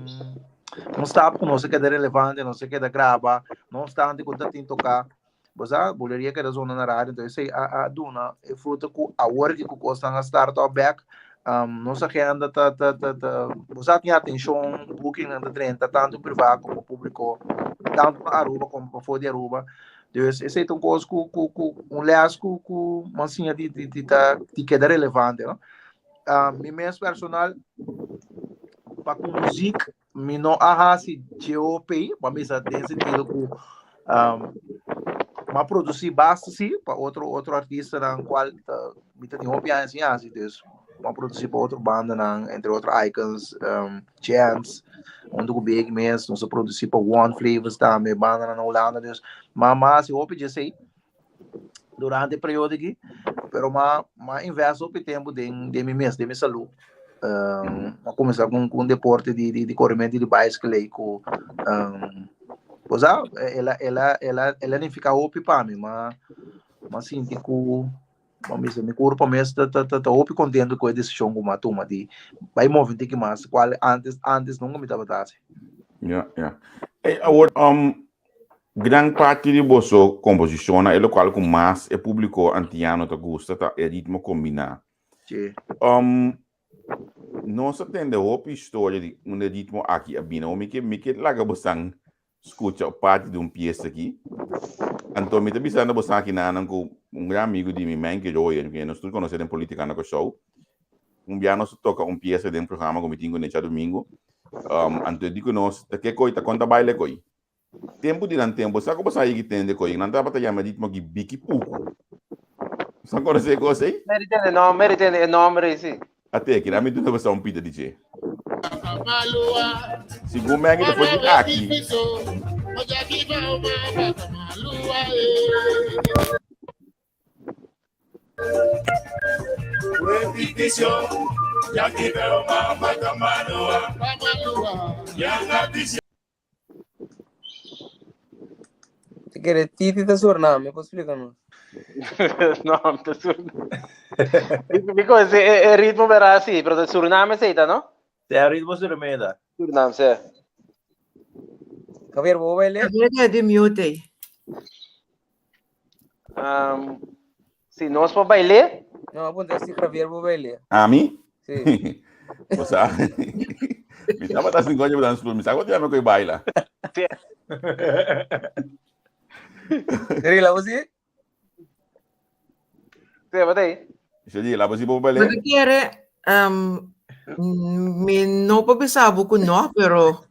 S6: un stap ku nos a keda relevante, nos a keda graba, no obstante ku ta tin toká. Bo sa, buleria keda zona na radio, entonces esei a a duna e fruto ku awor ki ku kosnan a start up bek, um, nos agenda ta ta ta ta bo sa tin atenshon, bookingnan ta drenta tantu privá komo públiko, tantu na Aruba komo pafó di Aruba. Dus esei ta un kos ku ku ku un les ku ku m'a siña di di di ta di keda relevante, no? Uh, mi mes personal pa ku muziek mi no a hasi GOP, pa misa den sentido ku um, m'a produsí basta sí pa otro otro artistanan kual ta mi ta tin hopi aña sin hasi, dus m'a produsí pa otro bandanan, entre otro Icons, um, Chance, hunto ku Big mes, nos a produsí pa One Flavors tambe, bandanan na Hulanda, dus m'a m'a hasi hopi djesei durante e periodo aki, pero m'a m'a invest hopi tempu den den mi mes, den mi salú. Um, m'a kuminsá ku un deporte di di di korementu di bicycle ei ku um, bo sa, el a el a el a el a nifiká hopi pa mi, m'a m'a sinti ku Bo mester mi kurpa mes ta ta ta hopi kontento ku e desishon ku mi a tuma di bai move un tiki mas, kual antes antes nunka mi tabata hasi.
S4: Ya, ya. Ey, awor, um, gran parti di boso komposishonnan, e lokual ku mas e públiko antiano ta gusta ta e ritmo kombiná.
S6: Sí.
S4: Um, nos a tende hopi historia di unda e ritmo aki a bini. Awor mi ke mi ke laga bosan Scucha o parti di un pieza aki. Anto mi ta bisando bosan aki nanan cu un gran amigo di mi, Menke Royer, cu nos tur conoce den politica na Corsou. Un bia nos ta toca un pieza den un programa cu mi tin cu ne djadomingo. Um, anto e di cu nos, ta ke coi, ta con ta baile coi. Tempo di nan tempo, sa cu bosan a yegi tende coi, nan tabata yama e ritmo aki Biki Puku. Bosan conoce e cos ey?
S8: Meri tende nom, meri tende e nomber ey si.
S4: Ate aki, mi duna boso un pida di dje. Segun mi ta for di aki.
S7: Te kere Titi ta Suriname, por explica nos.
S8: No, ta Suriname. Because e, e ritmo verá así, pero de Suriname se ta, no?
S6: Sí, e ritmo Suriname ta.
S8: Suriname, sí.
S7: Javier, bo baile?
S5: Javier di mute.
S8: Um, si nos por baile?
S7: No, apunta si Javier por baile.
S4: Ami?
S7: Sí.
S4: O sea, mi tabata sin coño dan school, mi sa cuánto ya me coy baila.
S8: Sí.
S7: Seri, la voz sí?
S8: Sí, wat ei?
S4: Seri, la voz sí por baile?
S5: Bo quiere, um, mi no por bisa bo ku no, pero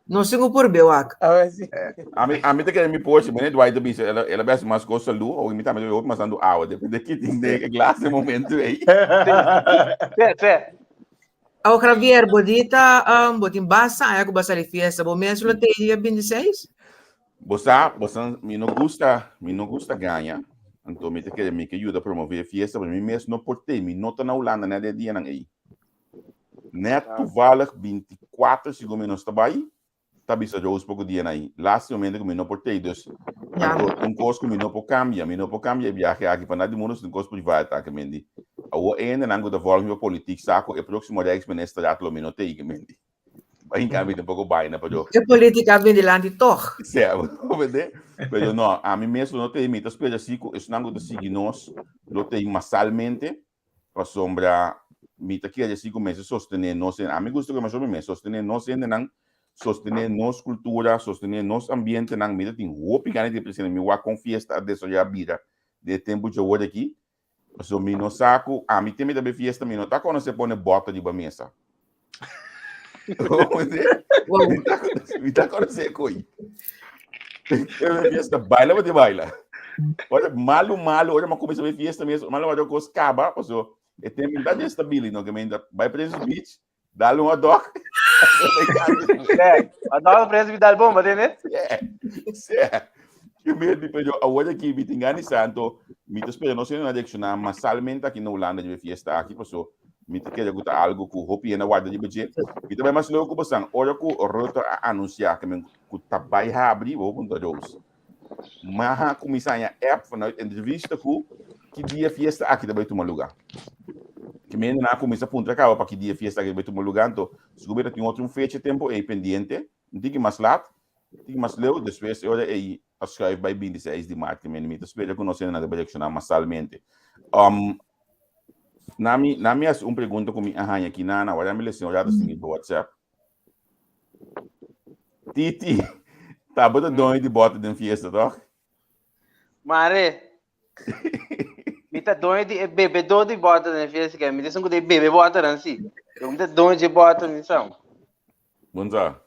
S5: no singo por bewak.
S7: A ver, sí.
S4: A mi, a mi te kere mi pochi, meneer Dwight te bisa, ela, ela best mas ko salu, o mi tambe ook mas ando awa, depende ki tin de glas de momento ei.
S8: Sí, sí.
S5: Awo Javier, bo di ta, um, bo tin basta aña ku bo a sali fiesta, bo mes lo te dia 26?
S4: Bo sa, bo sa, mi no gusta, mi no gusta gaña, anto mi te kere mi ke yuda promove fiesta, pero mi mes no por te, mi no ta na Hulanda net e dianan ei. Net toevallig 24 segun mi nos ta bai, ta bisa Rose poco dia na ei. Laatste momento ku mi no por tei, dus
S5: Ja.
S4: anto un kos ku mi no por kambia, mi no por kambia e biahe aki pa nada di mundo, un kos privaat aki mendi. Awor e hendenan ku ta volg mi pa politiek sa ku e próximo Rijksministerraad lo mi no tei, mendi. Bai in cambio tampoco baina, pero
S5: E politica bin dilanti toch.
S4: Sí, bende? Pero no, a mi mes lo no tei, mi ta spera si ku esnan ku ta sigui nos lo tei masalmente, pasobra mi ta kere si ku mester sostené nos, a mi gusta ku mi mes sostené nos hendenan. Sostené nos kultura, sostené nos ambientenan. Mi ta tin hopi gana di presente. Mi wak kon fiesta a desaroyá bira den e tempu djawor aki. Pasobra mi no sa ku ami te mi ta bai fiesta mi no ta konosé pone bòter riba mesa. Mi ta konosé koi. Fiesta baila bo te baila. Ora malu malu ora mi a kuminsá bai fiesta mes malu malu kos kaba pasobra e tempu mi ta dje stabili no ke mi ta bai Princes Beach Dale un hot dog.
S8: Hot dog preso mi dal bomba, tende?
S4: Sí. Que me di pero awor aki mi tin gani santo, mi ta spera no sino na reacciona masalmente aki na Hulanda riba e fiesta aki, paso mi ta kere ku ta algo ku hopi hende a warda riba dje. Mi ta bai mas leu ku bosan, ora ku Rutte a anuncia ke men ku ta bai habri, bo punta Roos. Maha kuminsá haña app vanuit entrevista ku ki dia fiesta aki ta bai tuma lugá. Ki mende nan a kuminsá puntra kaba pa ki dia fiesta aki ta bai tuma lugá, anto sigur mi ta tin otro un fecha tempu ei pendiente, un tiki mas lat, un tiki mas leu, despues e ora ei a schuif bai bintiseis di mart, ki mende mi ta spera ku nos hendenan ta bai reakshoná masalmente. Um, na mi, na mi hasi un pregunta ku mi a haña aki nana, wara mi lesa un rato sin riba WhatsApp. Titi, tabata doño di bòter den fiesta, toch?
S8: Mare, mi ta doño di e bebedó di bòter den fiesta, ke mi ta esun ku ta e bebe bòter an si. Pero mi ta doño di e bòter mi sa.
S4: Bon sa?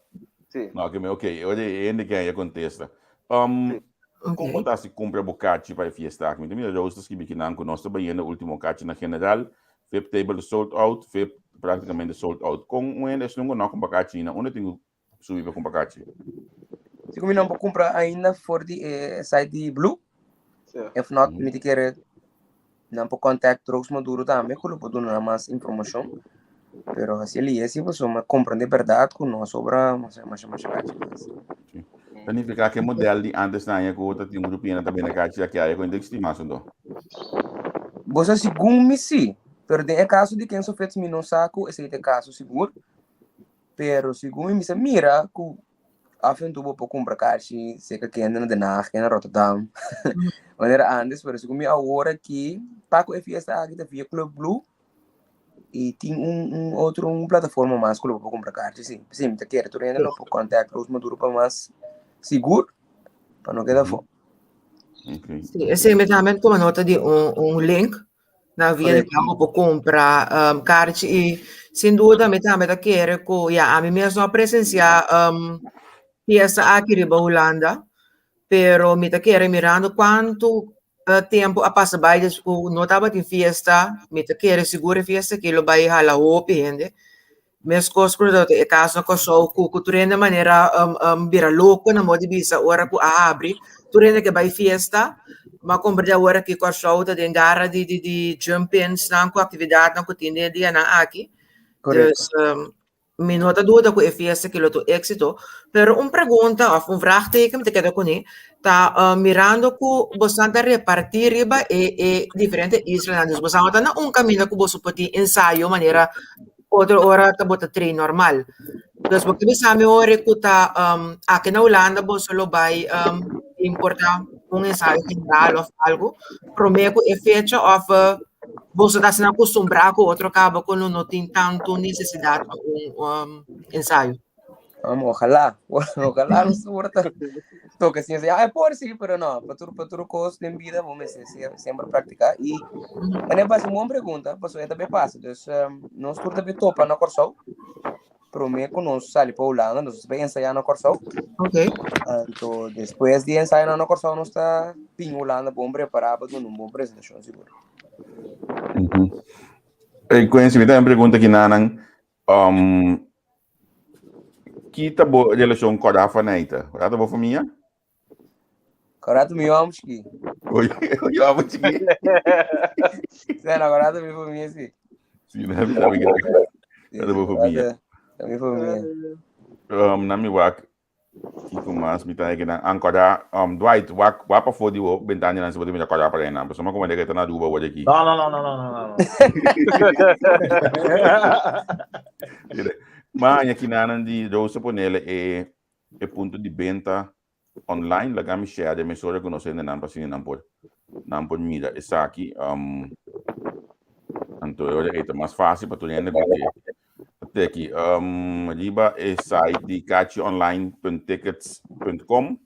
S8: Si.
S4: No, ke mi, ok, ora e hende ke a kontesta. Um,
S8: Si.
S4: Kon bo ta si kumpra bo kachi pa e fiesta aki? Mi ta mira Rose ta skibi kinan ku nos ta bayendo ultimo kachi na general. Vip table sold out, vip prácticamente sold out. Kon un hende esun ku no kumpra kachi na unda tin ku subi pa kumpra kachi?
S7: Si ku mi no por kumpra ainda for di e site di Blue.
S8: Sí.
S7: If not, mi ta kere nan por contact Rose Maduro tambe ku lo por duna nan mas informashon. Pero hasi el yesi pasobra mi a komprende bèrdat ku no a sobra masha masha masha kachi mas.
S4: Sí. Ta nifiká ku e modèl di antes nan ya ku ta tin un grupina ta bende kachi aki aya ku no ta eksistí mas anto?
S7: Bo sa segun mi sí, pero den e kaso di Kenzo Fitz mi no sa ku esei ta e kaso sigur, pero segun mi mi sa mira ku af en toe bo por kumpra kachi seka kende na Den Haag, kende na Rotterdam, manera antes, pero segun mi awor aki pa ku e fiesta aki ta via Club Blue i tin un un otro un plataforma mas ku lo bo por kumpra kachi sí, sí mi ta kere tur hende lo por contact Roos Maduro pa mas sigur pa no keda afó.
S4: Okay.
S5: Sí, esei mi tambe tuma nota di un, un link na via di
S7: Correcto.
S5: cual bo por compra um, kaartje y sin duda mi tambe ta kere ku ya ami mes no a presencia um, fiesta aki riba Hulanda, pero mi ta kere mirando cuanto uh, tempo a pasa bai des ku no tabatin fiesta, mi ta kere sigur e fiesta aki lo bai hala hopi hende. Meskos ku ta e kaso na Kòrsou ku ku tur hende manera bira loko na modo di bisa ora ku a habri tur hende ke bai fiesta ma komprende awor aki Kòrsou ta den gara di di di jump-ins nan ku aktividatnan ku tin den e dianan aki. Dus mi no ta duda ku e fiesta aki lo ta un éksito pero un pregunta òf un vraagteken mi ta keda kuné ta mirando ku boso ta repartí riba e e diferente islanan dus boso no ta na un kaminda ku boso por tin ensayo manera Otro ora ta bo ta train normal. Dus bo ke bisa mi ora ku ta um, aki na Hulanda boso lo bai um, importa un ensayo general of algo promé ku e fecha of uh, boso ta asina acostumbrá ku otro kaba ku no tin tantu nesesidat pa un um, ensayo.
S7: Vamos, ojalá, ojalá nos por ta toca así, así, ay, por sí, pero no, pa tur, pa tur cos den vida, vos me siempre practicar. Y, wanneer pasa una buena pregunta, pues esta vez pasa, dus, um, nos tur también topa na Corsou, promé ku nos sali pa Hulanda, nos ta ensayá na Corsou.
S5: Ok.
S7: Anto, después di ensayá na Corsou, nos ta bin Hulanda bon prepará pa duna un bon presentacion, sigur.
S4: Mm -hmm. Hey, Quincy, mi también pregunta aquí, Nanan. Um, ki ta bo relashon ku Rafa Neita? Rafa ta bo famia?
S7: Rafa mi oom chiki.
S4: Oye, oye, oom chiki.
S7: Sí, no, Rafa mi famia, sí.
S4: Sí, no, mi sabe que ta bo famia.
S7: Ta mi famia.
S4: Um, na mi wak, Kiko mas mi ta nan ankora um, Dwight wak wak pafó di bo bentana nan si bo ta mira kora para nan pasobra como de ta na Aruba awor aki.
S6: No, no, no, no, no, no, no.
S4: Ma aña kinanan di Rosa ponele e e punto di benta online laga mi share de mesora ku nos hende nan pa asina nan por nan por mira esaki um, anto e ora ei ta mas fácil pa tur hende porque. Teki, um, riba e site di kachionline.tickets.com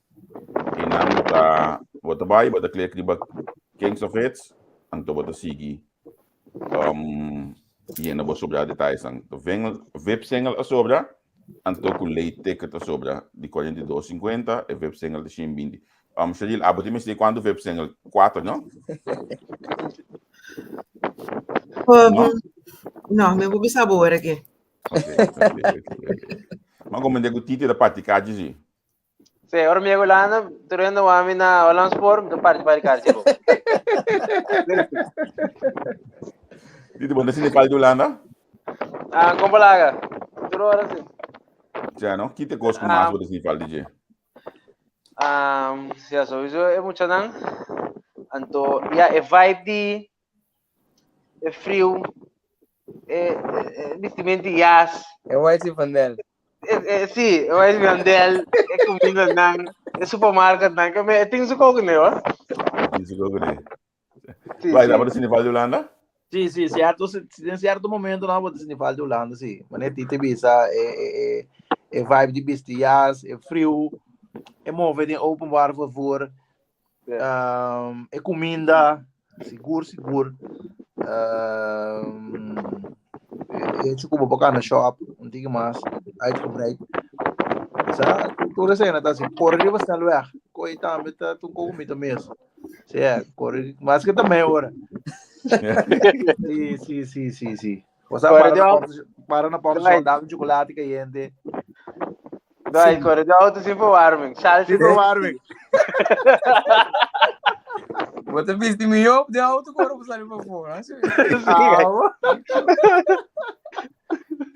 S4: e nan bo ta bo ta bai, bo ta klik riba Kings of Hits, anto bo ta sigui um, yena bo sobra detayesan. Vengel, VIP single a sobra, anto ku late ticket a sobra di 42.50, e VIP single ta 120. Um, Sharil, abo tin mester kuantu VIP single? 4, no?
S5: Um, no, mi bo bisa bo ora aki.
S4: Ok, ok, ok, ok. Ma komende ku Titi ta parti kachi si.
S8: Sí, ora mi yega Hulanda, tur hende wak mi na Hollandspoor, mi ta parti parti kachi bo.
S4: Titi, bo ta sinti falta di Hulanda?
S8: Ah, kompa laga. Tur ora si.
S4: Ja, no? Ki te kos ku mas bo ta sinti falta di dje?
S8: Um, ja, sowieso e muchanan. Anto, ja, e vibe di e friu, e, e, e vestimento di jas.
S7: E white Zinfandel.
S8: E, e, sí, e white Zinfandel, e comida nan, e supermarket nan, que me, e tin su koken, hoor.
S4: Tin su koken.
S8: Sí,
S4: Vai,
S8: sí.
S4: dá para sinti falta di Hulanda?
S6: Sí, sí, cierto, en cierto momento no bo sinti falta di Hulanda, sí. Wanneer Tite bisa e, e, e, e vibe di bisti jas, e friu, e move den openbaar vervoer, um, e kuminda, sigur, sigur. Um, e hecho ku bo por kana shop, un tiki mas uitgebreid. Sa, tur esei ta así. Kore riba snelweg. Koi tambe ta un koko mi ta mes. Sí, kore, mas que ta meia hora. Sí, sí, sí, sí, sí. O sea,
S8: Kore
S6: para
S8: de
S6: na
S8: auto.
S6: porta, para na porta
S8: Right.
S6: dá um chocolate caliente.
S8: Dai, kore de auto sin verwarming. Sal
S6: Sin verwarming.
S7: Bo ta bisti mihó de auto ku ora bo sali pafó, no? Sí.
S6: Ah,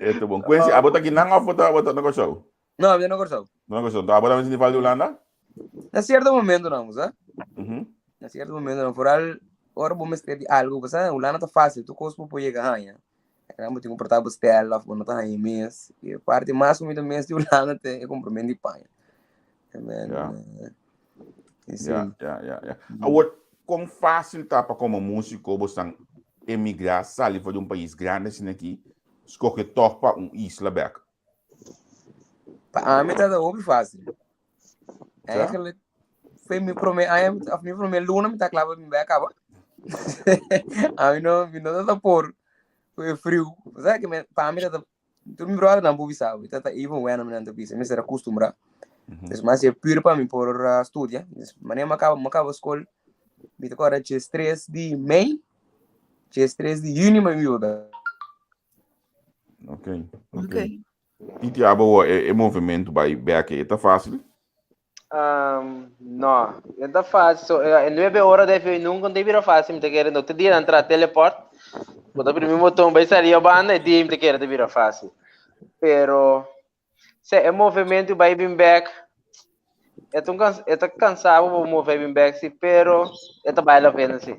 S4: Eto bon. Quincy, abo ta kinan of bo ta bo ta na Kòrsou?
S7: No, mi ta na Kòrsou.
S4: Na Kòrsou. Abo tambe sinti falta di Hulanda?
S7: Na cierto momento no, sa?
S4: Mhm.
S7: Na cierto momento no. Vooral ora bo mester di algo, bo sa, Hulanda ta fácil, tur kos bo por yega haña. Acá bo tin ku porta bo stel of bo no ta haña mes. E parte mas ku mi ta mes di Hulanda ta e compromento di paña. Amen.
S4: Ja.
S7: Eh, sí.
S4: Ja, ja, ja, ja. Awor, kon fácil ta pa komo músiko bo san emigrá, sali for di un pais grandi asina aki, skohe tòg pa un isla bèk?
S7: Pa ami ta hopi fácil.
S4: Ja?
S7: Eigenlijk, foi mi prome aña, of mi prome luna, mi ta klaar pa mi bai kaba. Ami no, mi no ta por ku e friu. Sabe que me, pa ami ta, tur mi brother nan por bisa, mi ta even wena mi nan ta bisa, mi ser acostumbra. Dus mas e puur pa mi por uh, studia. Dus wanneer mi acaba, mi acaba school, mi ta kora 3 di mei, 3 di juni mi biba.
S4: Ok, ok. I ti abo e, e movimento bai bek e ta fácil?
S8: Um, no, e ta fácil. So, eh, en nueve horas de nunca te bira fácil, me te quere no te dia entrar teleport. Bota primer botão vai salir a banda e dia me te quere te bira fácil. Pero se e movimento vai bem back. É tão cansa, é tão cansado vou mover bem back sí, pero é tá vale a pena sí.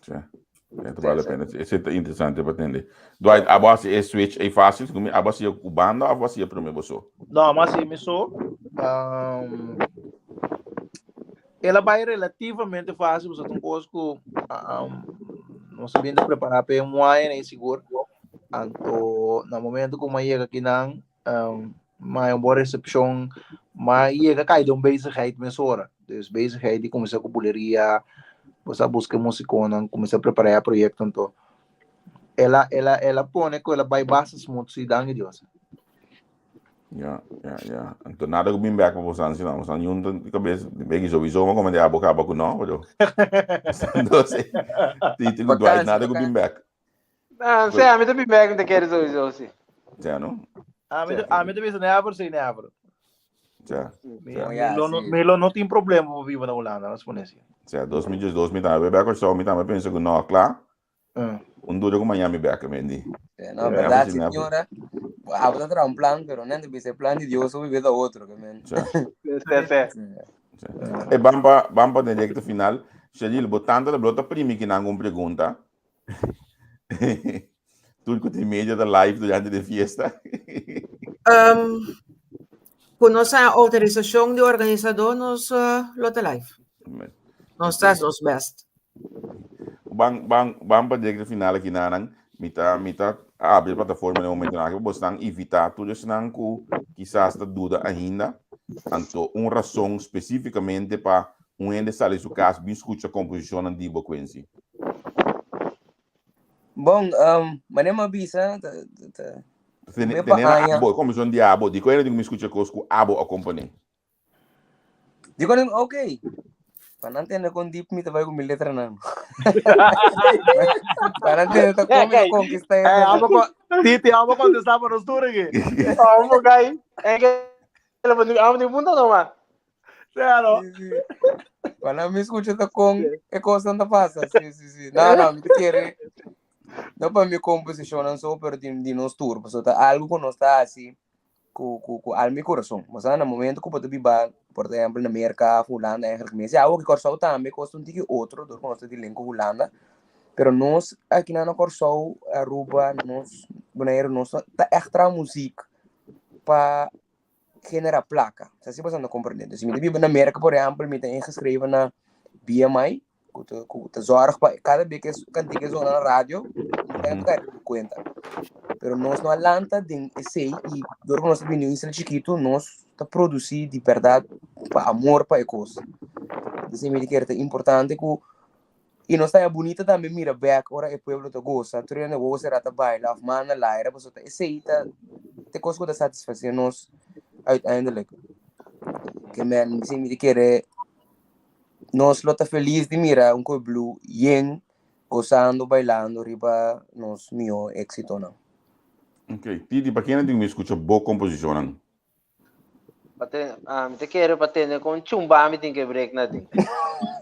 S4: Sí. É tá vale a pena. Esse é interessante para entender. Dwight, abo hasi e switch é fácil, como abo hasi o banda of hasi primeiro você?
S6: No, mas sim, me sou. Um, ela vai relativamente fácil, você tem um coisa que um, não sabia de preparar para um ano, nem seguro. Anto, na momento que uma chega aqui não, um, maar een boa reception, maar yega cai de um bezigheid mesora. Dus bezigheid die começa com buleria, você busca musicona, começa a preparar projeto então. Ela ela ela pone que ela vai basta smooth si danke Dios.
S4: Ja, ja, ja. Então nada que bem back para você, não, você não tem cabeça, bem que sowieso, mas como é a boca a boca não, pero. Entonces, ti ti Dwight nada que bem back.
S8: Ah, sí, a mi también me te quiere sowieso, sí.
S4: Ja, no?
S6: A mi, a mi también never say never.
S4: Ja.
S6: Mi,
S4: Ja.
S6: mi,
S7: Ja,
S6: lo, no,
S7: sí.
S6: mi lo no tin problema pa viva na Hulanda, laat pone así.
S4: Ja, 2012 mi tambe bek so mi tambe penso que no, klaar. Un duro com Miami bek, mendi.
S7: Ja, no,
S4: Ja,
S7: verdad,
S4: sí, never.
S7: señora. Abo ta un plan, pero no te plan de Dios, o vive otro, que men.
S4: Ja.
S8: Sí, sí.
S7: Sí.
S4: E bampa, bampa den recta final. Sheril, bo tanto de blota primi que nangún pregunta. Tur ku tin media ta live durante de fiesta.
S5: Um, ku nos a autorisashon di organisadó, nos uh, lo ta live. Nos ta nos best.
S4: Ban, ban, ban pa directo final aki nanan. Mi ta, mi ta a abri e plataforma na e momentonan aki pa bosnan invitá tur esnan ku kisas ta duda ainda. Anto un rason spesífikamente pa un hende sali su kas bin skucha komposishonnan di bo, Quincy.
S7: Bon, manera mi a bisa, ta, ta,
S4: Tene,
S7: ta pa
S4: tene na
S7: aña.
S4: abo, e komposishon di abo. Dikon hende tin ku mi skucha kos ku abo a komponé?
S7: Dikon hende, ok. Pa nan tende kon diep mi ta bai ku mi letranan. Pa nan tende ta kon mi ta konkista
S6: Eh,
S7: hendenan.
S6: amo ko, Titi, amo kontestá pa nos tur aki.
S8: Amo gai. É que amo di punta nomás.
S6: Claro.
S7: Sí, sí. Pa nan mi skucha ta kon e kosnan ta pasa. Sí, sí, sí. No, no, mi ta kere no pa mi komposishonnan so, pero di, di nos tur. Pasobra ta algu ku nos ta hasi ku, ku, ku alma i kurason. Bo sa, na momento ku bo ta biba, por ehèmpel, na Merka òf Hulanda, eigenlijk mes, ya awo ki Kòrsou tambe kosta un tiki otro, dor ku nos ta di link ku Hulanda. Pero nos akinan na Kòrsou, Aruba, nos Boneiru, nos ta ègt traha muzik pa genera plaka. Sa si boso anda comprende. Dus mi ta biba na Merka, por ehempel, mi ta ingeschreven na BMI, ku ta, ku ta zorg pa kada bes ke kantika e zona na radio, mi ta kaya riba kuenta. Pero nos no a lanta den esei i dor ku nos ta bini un isla chikitu, nos ta produsi di bèrdat pa amor pa e kos. Esei mi ta kere ta importante ku I nos ta haña bunita tambe mira bek ora e pueblo ta gosa, tur hende wowo será ta baila of man na laira, pasobra ta esei ta e kos ku ta satisfasé nos uiteindelijk. Ke men si mi ta kere nos lo ta felis di mira un pueblo yen gosando, bailando riba nos mihó éksitonan.
S4: Ok, Titi, pa kende tin ku mi skucha bo komposishonnan?
S8: Pa ten, ah, mi te kere pa tene con chumba mi tin ke break na ding.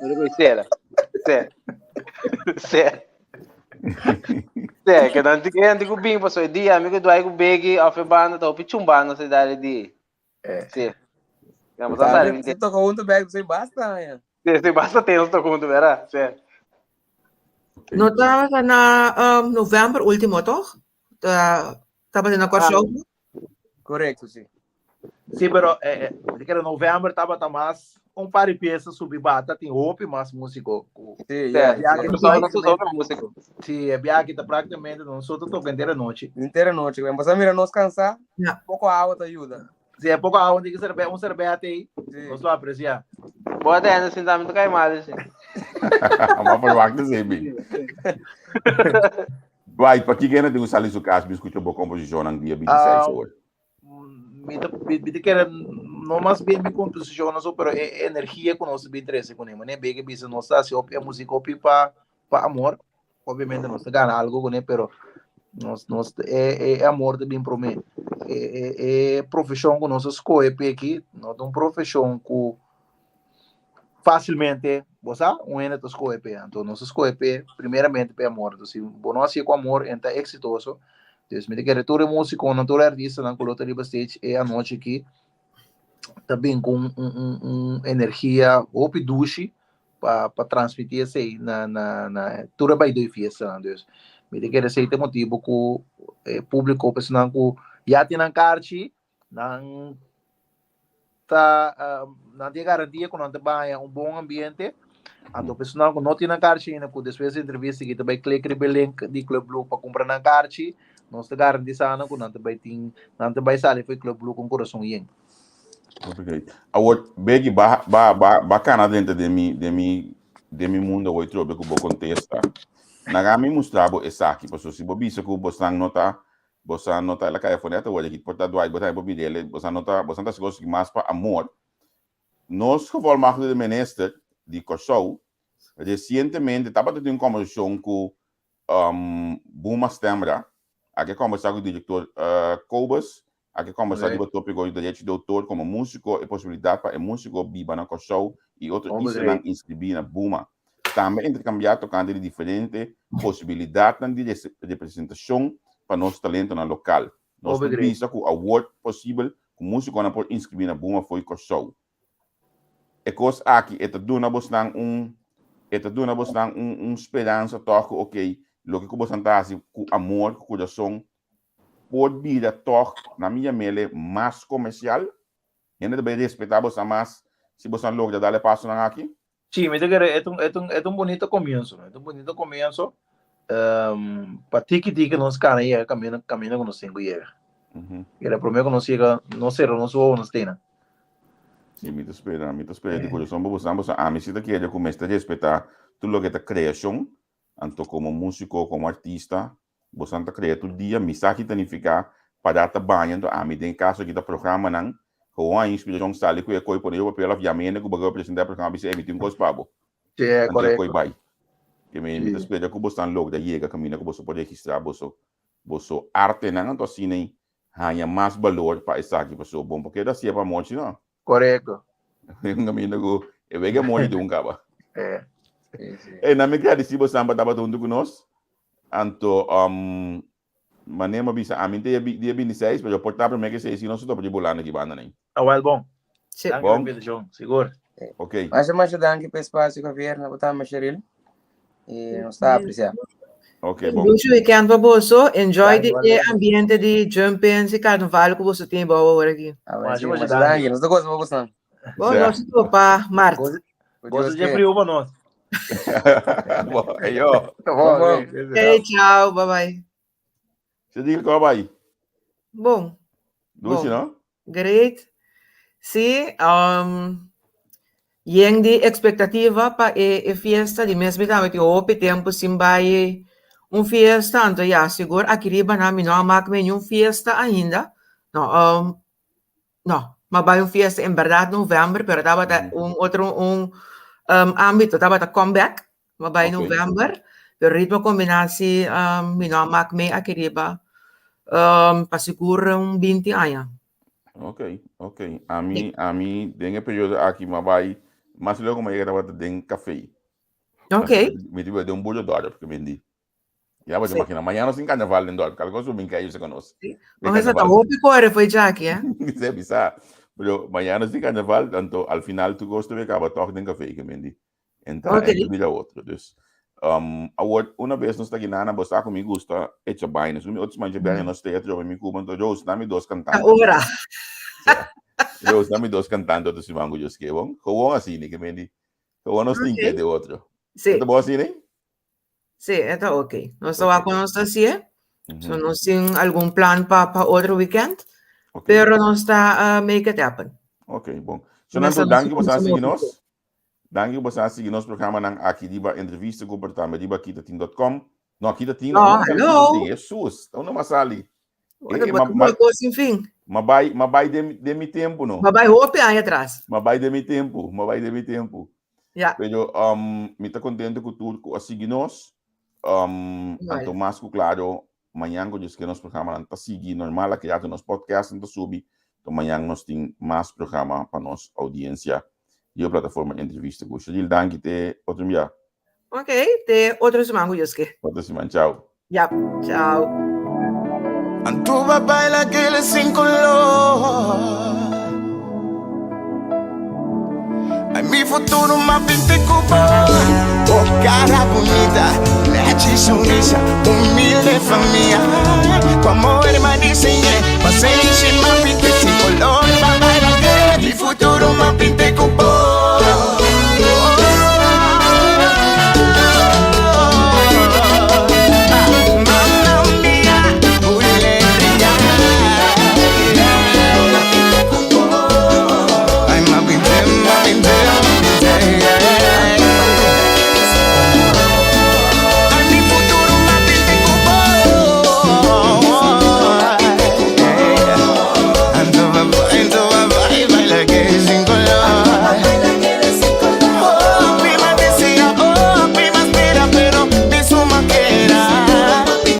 S8: Mi digo, sera. Se. Se. Se, que dan ti anti ku bing paso e dia mi ku dwai ku begi of e banda ta hopi chumba no se dale di.
S6: Eh.
S8: Se. Ya mo sa sali mi
S7: Se toca junto back, se basta. Ya.
S8: Se, se basta tenso toca junto, vera. Se.
S5: No tabata na um, november último, toch? Ta, tabata na Kòrsou.
S7: Correcto, sí.
S6: Sí, pero eh, eh, que november tabata mas un par de pieza subi bata, tin hopi mas músico.
S7: Sí, ja,
S8: ja,
S7: sí.
S8: Prácticamente, músico.
S6: Sí, e viaje ta prácticamente nosotros toca entera noche.
S7: Entera noche. Cuando pasa mira nos cansa,
S5: Ja.
S7: poco agua te ayuda.
S6: Sí, poco agua, tiene que ser un cerveza ahí.
S7: Sí.
S6: Nos lo aprecia.
S8: Boa tarde, sin también toca mal, sí.
S4: Maar verwacht is even. Dwight, pa kiko hende tin ku sali su kas bin skucha bo komposishonnan dia 26 awor?
S6: Mi ta, mi ta kere no mas bien mi komposishonnan so, pero e energia ku nos ta bin trese kuné. Manera Beke bisa nos ta hasi hopi e musik hopi pa pa amor. Obviamente nos ta gana algo kuné, pero nos nos e e amor ta bin promé. E e e profeshon ku nos a skohe p'e aki no ta un profeshon ku fácilmente, bo sa, un hende ta skohe p'e. Anto nos a skohe p'e primeramente p'e amor. Anto si bo no hasié ku amor, e no ta eksitoso. Dus mi ta kere tur e músikonan, tur e artistanan ku lo ta riba stage e anochi aki ta bin ku un un un un energia hopi dushi pa pa transmití esei na na na tur e baidó i fiestanan. Dus mi ta kere esei ta e motibu ku e públiko, personanan ku ya tin nan karchi, nan ta nan tin e garantia ku nan ta baña un bon ambiente. Anto personanan ku no tin nan karchi ainda ku despues di entrevista aki ta bai klik riba e link di Club Blue pa kumpra nan karchi, nos ta garantisa nan ku nan ta bai tin nan ta bai sali for e Club Blue ku un kurason yen.
S4: Okay. Awor, Becky, ba, ba, ba, ba kana dentro de mi, de mi, de mi mundo awor trobe ku bo kontesta. Naga mi mustra bo esaki, paso si bo bisa ku bosnan no ta, bosan no ta, el a kai afo net awor aki, por ta Dwight, bo tambe por mir'el, bosan no ta, bosan ta hasi kos mas pa amor. Nos gevolmachtigde minister di Kòrsou resientemente tabata tin un kòmbersashon ku Buma Stemra, a ke kòmbersá ku direktor Kobus, a ke kòmbersá riba tópiko di derecho di outor komo músiko, e posibilidat pa e músiko biba na Kòrsou i otro islanan inskribí na Buma. Tambe interkambiá tokante di diferente posibilidatnan di representashon pa nos talentonan lokal. Nos por bisa ku awor posibel ku músikonan por inskribí na Buma fo'i Kòrsou. E kos aki e ta duna bosnan un e ta duna bosnan un un speransa tòg ku okey loke ku bosnan ta hasi ku amor ku kurason por bira tòg na mi yam'ele mas komersial? Hende ta bai respetá bosnan mas si bosnan logra dal e pasonan aki?
S6: Sí, mi ta kere e ta un e ta un e ta un bunito komienso, e ta un bunito komienso. Um, pa tiki tiki nos kana yega kaminda kaminda ku nos tin ku yega. Era promé ku nos yega, nos sera nos wowo nos tena.
S4: Sí, mi ta spera, mi ta spera di corazón pa boso, boso ami si ta kere ku mester respetá tur loke ta kreashon, anto komo músiko, komo artista, boso ta krea tur dia, mi sa ki ta nifiká pará ta baña, anto ami den e kaso aki ta programanan, gewoon a inspirashon sali ku e koi pone riba papel òf yama hende ku bo ke presentá e programa bisa, ey mi tin un kos pa bo.
S6: Sí,
S4: Anto e koi
S6: korekto.
S4: bai. Ke mi mi ta
S6: Sí.
S4: spera ku boso logra yega kaminda ku boso por registrá boso boso artenan, anto asina haña mas balor pa esaki pasobra bon por keda hasié pa mochi no.
S6: Korekto.
S4: Un kaminda ku e wega mochi di un kaba.
S6: Eh.
S7: Sí, sí.
S4: Ey, nan mi gradisí bosan pa tabata huntu ku nos. Anto, um, manera mi a bisa, ami ta dia 26, pero por ta promé ke seis, si nos ta por di bolando aki banda nei.
S6: Awel bon.
S5: Sí.
S6: Danki pa
S4: Bon.
S6: invitashon, sigur.
S4: Ok.
S7: Masha masha danki pa e spasio Javier, na bo tambe Cheryl. I nos ta apresiá.
S4: Ok, bon.
S5: Dushi weekend pa boso. Enjoy
S6: Danki,
S5: di e
S6: igualmente.
S5: ambiente di jump-ins i karnaval ku boso tin bou awor aki.
S7: Awel
S6: Masha
S7: sí,
S6: masha
S7: masha
S6: danki.
S7: danki. Nos ta goza pa boso.
S5: Bon,
S4: Sea.
S5: nos ta topa mart.
S6: Goza,
S7: Ku
S6: goza
S7: Dios
S6: dje
S7: ke.
S6: frio pa nos.
S4: Bon, eyo.
S6: Bon,
S7: Bon.
S6: sí, sí.
S5: Hey, ciao, bye bye.
S4: Cheryl, kon a bai?
S5: Bon,
S4: Dushi,
S5: bon.
S4: no?
S5: Great. Sí, um, yen di expectativa pa e, e fiesta di mes mi tambe tin hopi tempo sin bai un fiesta, anto ya, sigur aki riba na mi no a mak me niun fiesta ainda. No, um, no, m'a bai un fiesta en berdad november, pero tabata un otro un um, ámbito, tabata comeback, m'a bai november, pero Ritmo Combinatie um, mi no a mak mee aki riba um, pa sigur un 20 aña.
S4: Ok, ok. Ami, ami den e periodo aki m'a bai, mas leu ku m'a yega tabata den café.
S5: Ok.
S4: Mi ta den un bulo dorp ku bindi. Ya bo ta
S5: Sí.
S4: imagina, mañana nos tin carnaval den dorp, kalko su bin kai usa konos.
S5: Sí.
S4: Den
S5: Mas esa ta
S4: carnaval.
S5: hopi kore foi Jackie, eh?
S4: Se bisa. Pero mañana nos tin carnaval, tanto al final tu gosto be kaba toch den café ke mendi. Entra
S5: Ok.
S4: en mira otro. Dus um, awor una vez nos ta ginana, bo sa ku mi gusta echa vaina. Su mi otro manche bene nos teatro mi cuba, entonces Rose, dame dos cantantes.
S5: Ora.
S4: Rose, dame dos cantantes otro siman ku Dios ke bon. Gewoon así, ni ke mendi. Gewoon nos tin que de otro.
S5: Sí.
S4: Ito bo así, ne?
S5: Sí, e ta ok. Nos ta wak
S4: Ok.
S5: ku nos ta hasié. So
S4: Mhm.
S5: nos tin algun plan pa pa otro weekend,
S4: Ok.
S5: pero nos ta uh, make it happen.
S4: Ok, bon. So nan
S5: Mester
S4: tur
S5: nos
S4: danki boso a
S5: kumsa
S4: sigui
S5: hopi.
S4: nos. Danki boso a sigui nos programanan aki riba entrevista ku por tambe riba kitatin.com. No, Kitatin no,
S5: No,
S4: no masali
S5: hallo.
S4: Kitatin. Jesus, ta uno masali.
S5: Wat
S4: Eh, eh,
S5: wat
S4: ma, ma,
S5: een kos sin fin.
S4: ma bai, ma bai den, den mi tempo no.
S5: Maar bai hopi aña atras.
S4: Ma bai den mi tempo, ma bai den mi tempo.
S5: Ja.
S4: Pero um, mi ta contento cu tur cu a sigui nos. Um,
S5: Igual.
S4: anto mas cu claro, mañan cu Dios ke nos programa nan ta sigui normal, aki rato nos podcast nan ta subi. To mañan nos tin mas programa pa nos audiencia di e plataforma Entrevista cu Shadil. Danki te otro bia.
S5: Ok, te otro siman cu Dios ke.
S4: Otro siman, chao.
S5: Ja, chao.
S9: Antuba baila aquel sin color. Ay, mi futuro más pinte cubo. Oh, cara bonita, leche y sonrisa, humilde familia. Tu amor me diseñé, pa' ser más pinte sin color. Pa' bailar que mi futuro más pinte cubo.